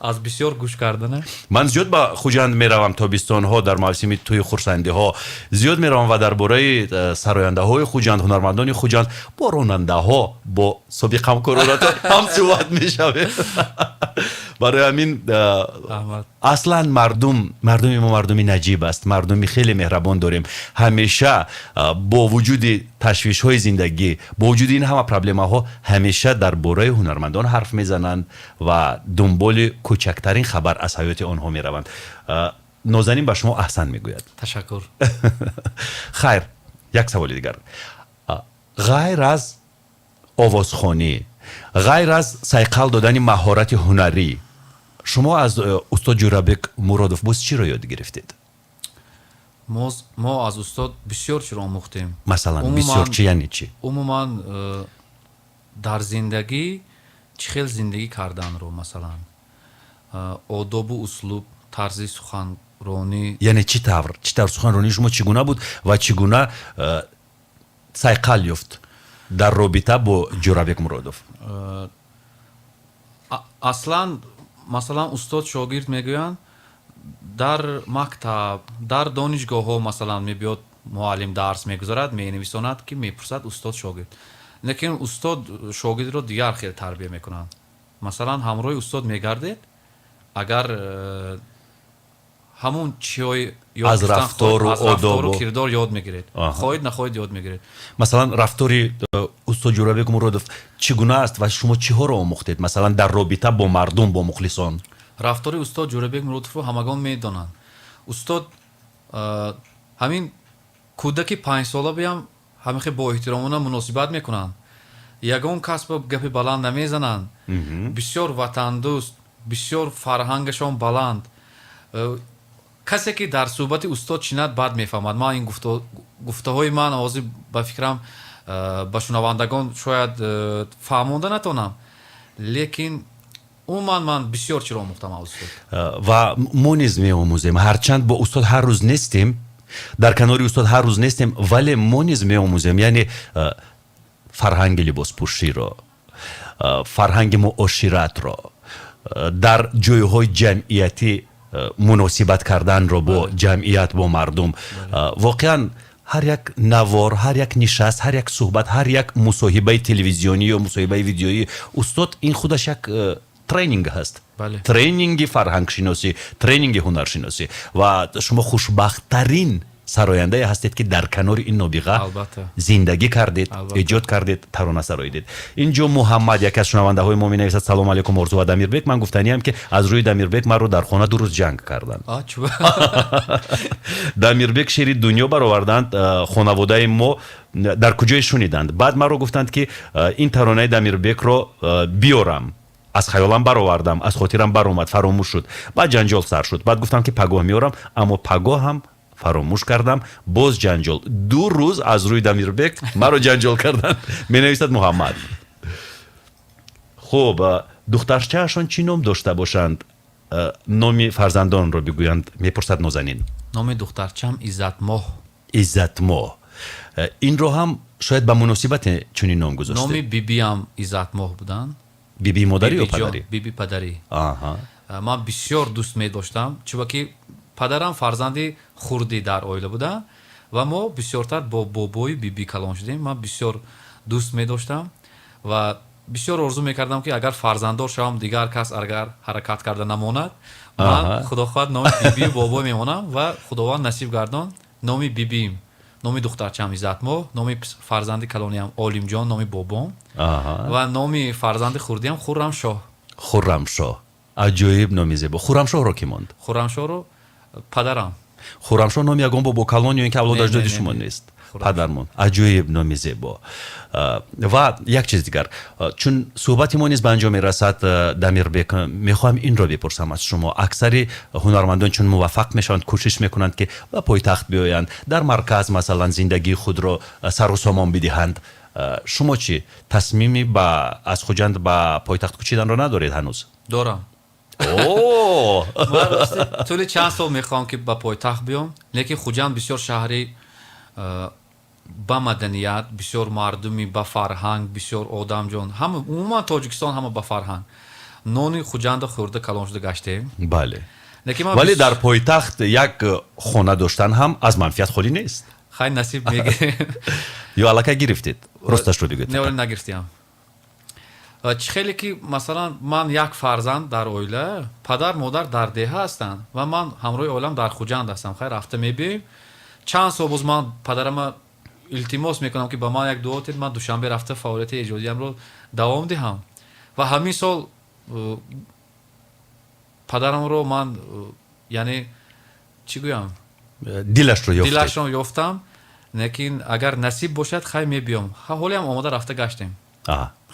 S4: аз бисёр гӯш кардана.
S3: Ман зиёд ба Хуҷанд меравам, тобистонҳо, дар мавсими тӯи хурсандиҳо зиёд меравам ва дар бораи сарояндаҳои Хуҷанд, ҳунармандони Хуҷанд бо ронандаҳо, бо собиқ ҳамкоронатон ҳам суҳбат мешавем. Барои ҳамин аслан мардуми мо мардуми наҷиб аст, мардуми хеле меҳрабон дорем. Ҳамеша бо вуҷуди ташвишҳои зиндагӣ, бо вуҷуди ин ҳама проблемаҳо, ҳамеша дар бораи ҳунармандон ҳарф мезананд ва дунболи кӯчактарин хабар аз ҳаёти онҳо мераванд. Нозанин ба шумо аҳсан мегӯяд.
S4: Ташаккур.
S3: Хайр, як саволи дигар. Ғайр аз овозхонӣ, ғайр аз сайқал додани маҳорати ҳунарӣ, шумо аз устод Ҷӯрабек Муродов боз чиро ёд гирифтед?
S4: Мо аз устод бисёр чиро омӯхтем.
S3: Масалан, бисёр чи яъне чӣ?
S4: Умуман дар зиндагӣ чӣ хел зиндагӣ карданро, масалан, одобу услуб, тарзи суханронӣ.
S3: Яъне чӣ тавр суханронии шумо чӣ гуна буд ва чӣ гуна сайқал ёфт дар робита бо Ҷӯрабек Муродов?
S4: Аслан, масалан, устод шогирд мегӯянд, дар мактаб, дар донишгоҳҳо, масалан, мебиёд муаллим, дарс мегузарад, менависонад, ки мепурсад устод шогирд, лекин устод шогирдро дигар хел тарбия мекунанд. Масалан, ҳамроҳи устод мегардед, агар ҳамун чиҳои
S3: аз рафтору
S4: одобу кирдор ёд мегиред, хоҳед нахоҳед, ёд мегиред.
S3: Масалан, рафтори устод Ҷӯрабек Муродов чӣ гуна аст ва шумо чиҳоро омӯхтед, масалан, дар робита бо мардум, бо мухлисон?
S4: Рафтори устод Ҷӯрабек Муродовро ҳамагон медонанд. Устод ҳамин кӯдаки 5-сола биям, ҳамихе бо эҳтиромона муносибат мекунанд, ягон кас ба гапи баланд намезананд. Бисёр ватандӯст, бисёр фарҳангашон баланд. Касе ки дар суҳбати устод шинад, баъд мефаҳмад. Ман ин гуфтаҳои ман ҳозир, ба фикрам, ба шунавандагон шояд фаҳмонда натонам, лекин умуман ман бисёр чиро омӯхтам аз устод.
S3: Ва мо низ меомӯзем. Ҳарчанд бо устод ҳар рӯз нестем, дар канори устод ҳар рӯз нестем, вале мо низ меомӯзем, яъне фарҳанги либоспӯширо, фарҳанги муоширатро, дар ҷойҳои ҷамъиятӣ муносибат карданро бо ҷамъият, бо мардум. Воқеан, ҳар як навор, ҳар як нишаст, ҳар як суҳбат, ҳар як мусоҳибаи телевизионӣ ё мусоҳибаи видеоӣ устод, ин худаш як тренинг ҳаст, тренинги фарҳангшиносӣ, тренинги ҳунаршиносӣ. Ва шумо хушбахттарин сарояндае ҳастед, ки дар канори ин нобиға зиндагӣ кардед, эҷод кардед, тарона сароидед. Инҷо Муҳаммад, яке аз шунавандаҳои мо, менависад: «Салому алайкум, Орзу ва Дамирбек. Ман гуфтаниям, ки аз рӯи Дамирбек маро дар хона 2 рӯз ҷанг карданд. Дамирбек шери дунё бароварданд, хонаводаи мо дар куҷое шуниданд, баъд маро гуфтанд, ки ин таронаи Дамирбекро биёрам. Аз хаёлам баровардам, аз хотирам баромад, фаромӯш шуд. Баъд ҷанҷол сар шуд. Баъд гуфтам, ки пагоҳ меорам, аммо пагоҳ ҳам фаромӯш кардам. Боз ҷанҷол. 2 рӯз аз рӯи Дамирбек маро ҷанҷол карданд, менависад Муҳаммад. Хуб, духтарчаашон чӣ ном дошта бошанд? Номи фарзандонро бигӯянд, мепурсад Нозанин.
S4: Номи духтарчам Иззатмоҳ.
S3: Иззатмоҳ. Инро ҳам шояд ба муносибате чунин ном гузоштед.
S4: Номи бибиам Иззатмоҳ буданд.
S3: Бибии модарӣ ё падарӣ?
S4: Биби падарӣ. Ман бисёр дӯст медоштам, чунки падарам фарзанди хурдӣ дар оила буда ва мо бисёртар бо бобою бибӣ калон шудем. Ман бисёр дӯст медоштам ва бисёр орзу мекардам, ки агар фарзанддор шавам, дигар кас агар ҳаракат карда намонад, ман, худо хоҳад, номи бибию бобо мемонам. Ва Худованд насиб гардон, номи бибиим, номи духтарчаам Иззатмоҳ, номи фарзанди калониам Олимҷон, номи бобом, ва номи фарзанди хурдиам Хуррамшоҳ.
S3: Хуррамшоҳ, аҷоиб номи зебо. Хуррамшоҳро кӣ монд?
S4: Хуррамшоҳро падарам.
S3: Хуррамшоҳ номи ягон бобокалон ё ин ки авлоду аҷдоди шумо нест? Падармон. Аҷоиб номи зебо. Ва як чиз дигар, чун суҳбати мо низ ба анҷом мерасад, Дамирбек, мехоҳам инро бипурсам аз шумо. Аксари ҳунармандон, чун муваффақ мешаванд, кӯшиш мекунанд, ки ба пойтахт биёянд, дар марказ, масалан, зиндагии худро сару сомон бидиҳанд. Шумо чӣ, тасмими ба аз Хуҷанд ба пойтахт кӯчиданро надоред ҳанӯз?
S4: Дорам. Тӯли чанд сол мехоҳам, ки ба пойтахт биём, лекин Хуҷанд бисёр шаҳри ба маданият, бисёр мардуми ба фарҳанг, бисёр одамҷон, ҳама, умуман Тоҷикистон ҳама ба фарҳанг. Нони Хуҷанда хӯрда калон шуда гаштем.
S3: Бале, вале дар пойтахт як хона доштан ҳам аз манфиат холӣ нест.
S4: Хай, насиб мегирем.
S3: Ё аллакай гирифтед? Росташро бигӯед.
S4: Не, нагирифтиам. Чӣ хеле ки, масалан, ман як фарзанд дар оила, падар модар дар деҳа ҳастанд ва ман ҳамроҳи оилам дар Хуҷанд ҳастам. Хай, рафта мебиёем. Чанд сол боз ман падарама илтимос мекунам, ки ба ман як дуо тед, ман Душанбе рафта фаъолияти эҷодиямро давом диҳам. Ва ҳамин сол падарамро ман, яъне чӣ гӯям,
S3: дилашро ёфтед.
S4: Дилашро ёфтам, лекин агар насиб бошад, хай, мебиём. Ҳолиам омода рафта гаштем.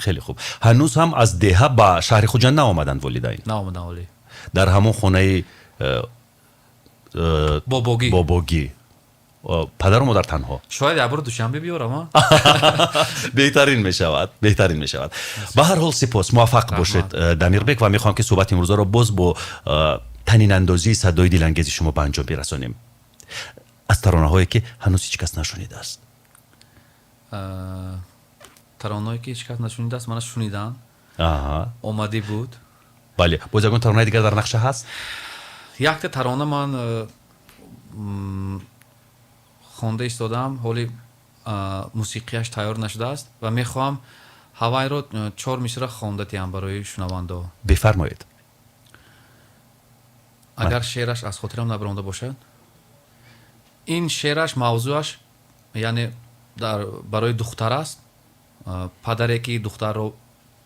S3: Хеле хуб. Ҳанӯз ҳам аз деҳа ба шаҳри Хуҷанд наомаданд волидайн?
S4: Наомаданд ҳолӣ.
S3: Дар ҳамон хонаи
S4: бобогӣ.
S3: Бобогӣ падару модар танҳо.
S4: Шояд як бор Душанбе биёрам.
S3: Беҳтарин мешавад, беҳтарин мешавад. Ба ҳар ҳол, сипос, муваффақ бошед, Дамирбек. Ва мехоҳам, ки суҳбати имрӯзаро боз бо танинандозии садои дилангези шумо ба анҷом бирасонем, аз таронаҳое, ки ҳанӯз ҳеҷ кас нашунидааст.
S4: Таронаҳое, ки ҳеҷ кас нашунидааст, мана шуниданд, омадӣ буд.
S3: Бале, боз ягон таронаи дигар дар нақша ҳаст?
S4: Якта тарона ман хонда истодам, ҳоли мусиқияш тайёр нашудааст ва мехоҳам ҳавайро чор мисра хонда диҳам барои шунавандаҳо.
S3: Бифармоед.
S4: Агар шеъраш аз хотирам набаромада бошад. Ин шеъраш, мавзӯаш, яъне барои духтар аст, падаре ки духтарро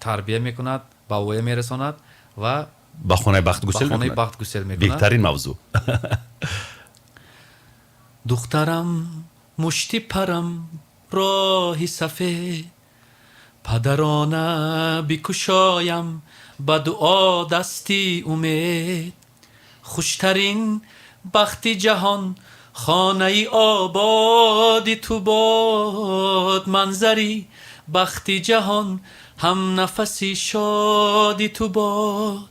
S4: тарбия мекунад, ба воя мерасонад ва
S3: ба хонаи бахт гусел.
S4: Хонаи бахт гусел мекунад.
S3: Беҳтарин мавзӯъ.
S4: Духтарам, мушти парам, роҳи сафед, падарона бикушоям ба дуо дасти умед. Хуштарин бахти ҷаҳон хонаи ободи ту бод, манзари бахти ҷаҳон ҳамнафаси шоди ту бод.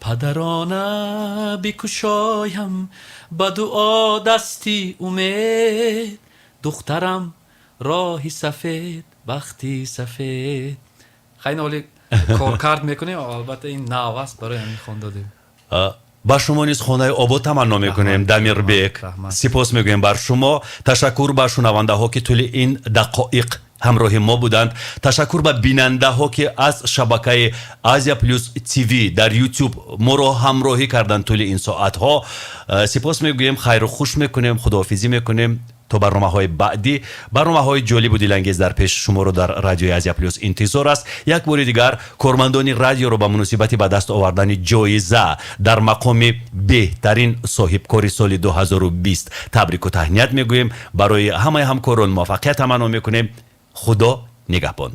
S4: Падарона бикушоям ба дуо дасти умед, духтарам, роҳи сафед, бахти сафед. Хайна, ҳоли коркард мекунем, албатта, ин нав аст, барои ҳамин хон додем.
S3: Ба шумо низ хонаи обод таманно мекунем, Дамирбек. Сипос мегӯем бар шумо. Ташаккур ба шунавандаҳо, ки тӯли ин дақоиқ ҳамроҳи мо буданд. Ташаккур ба бинандаҳо, ки аз шабакаи Азия Плюс ТВ дар Ютуб моро ҳамроҳӣ карданд тӯли ин соатҳо. Сипос мегӯем, хайру хуш мекунем, худоҳофизӣ мекунем то барномаҳои баъдӣ. Барномаҳои ҷолибу дилангез дар пеш шуморо дар радиои Азия Плюс интизор аст. Як бори дигар кормандони радиоро ба муносибати ба даст овардани ҷоиза дар мақоми беҳтарин соҳибкори соли 2020 табрику таҳният мегӯем. Барои ҳамаи ҳамкорон муваффақият таманно мекунем. Худо нигаҳбон.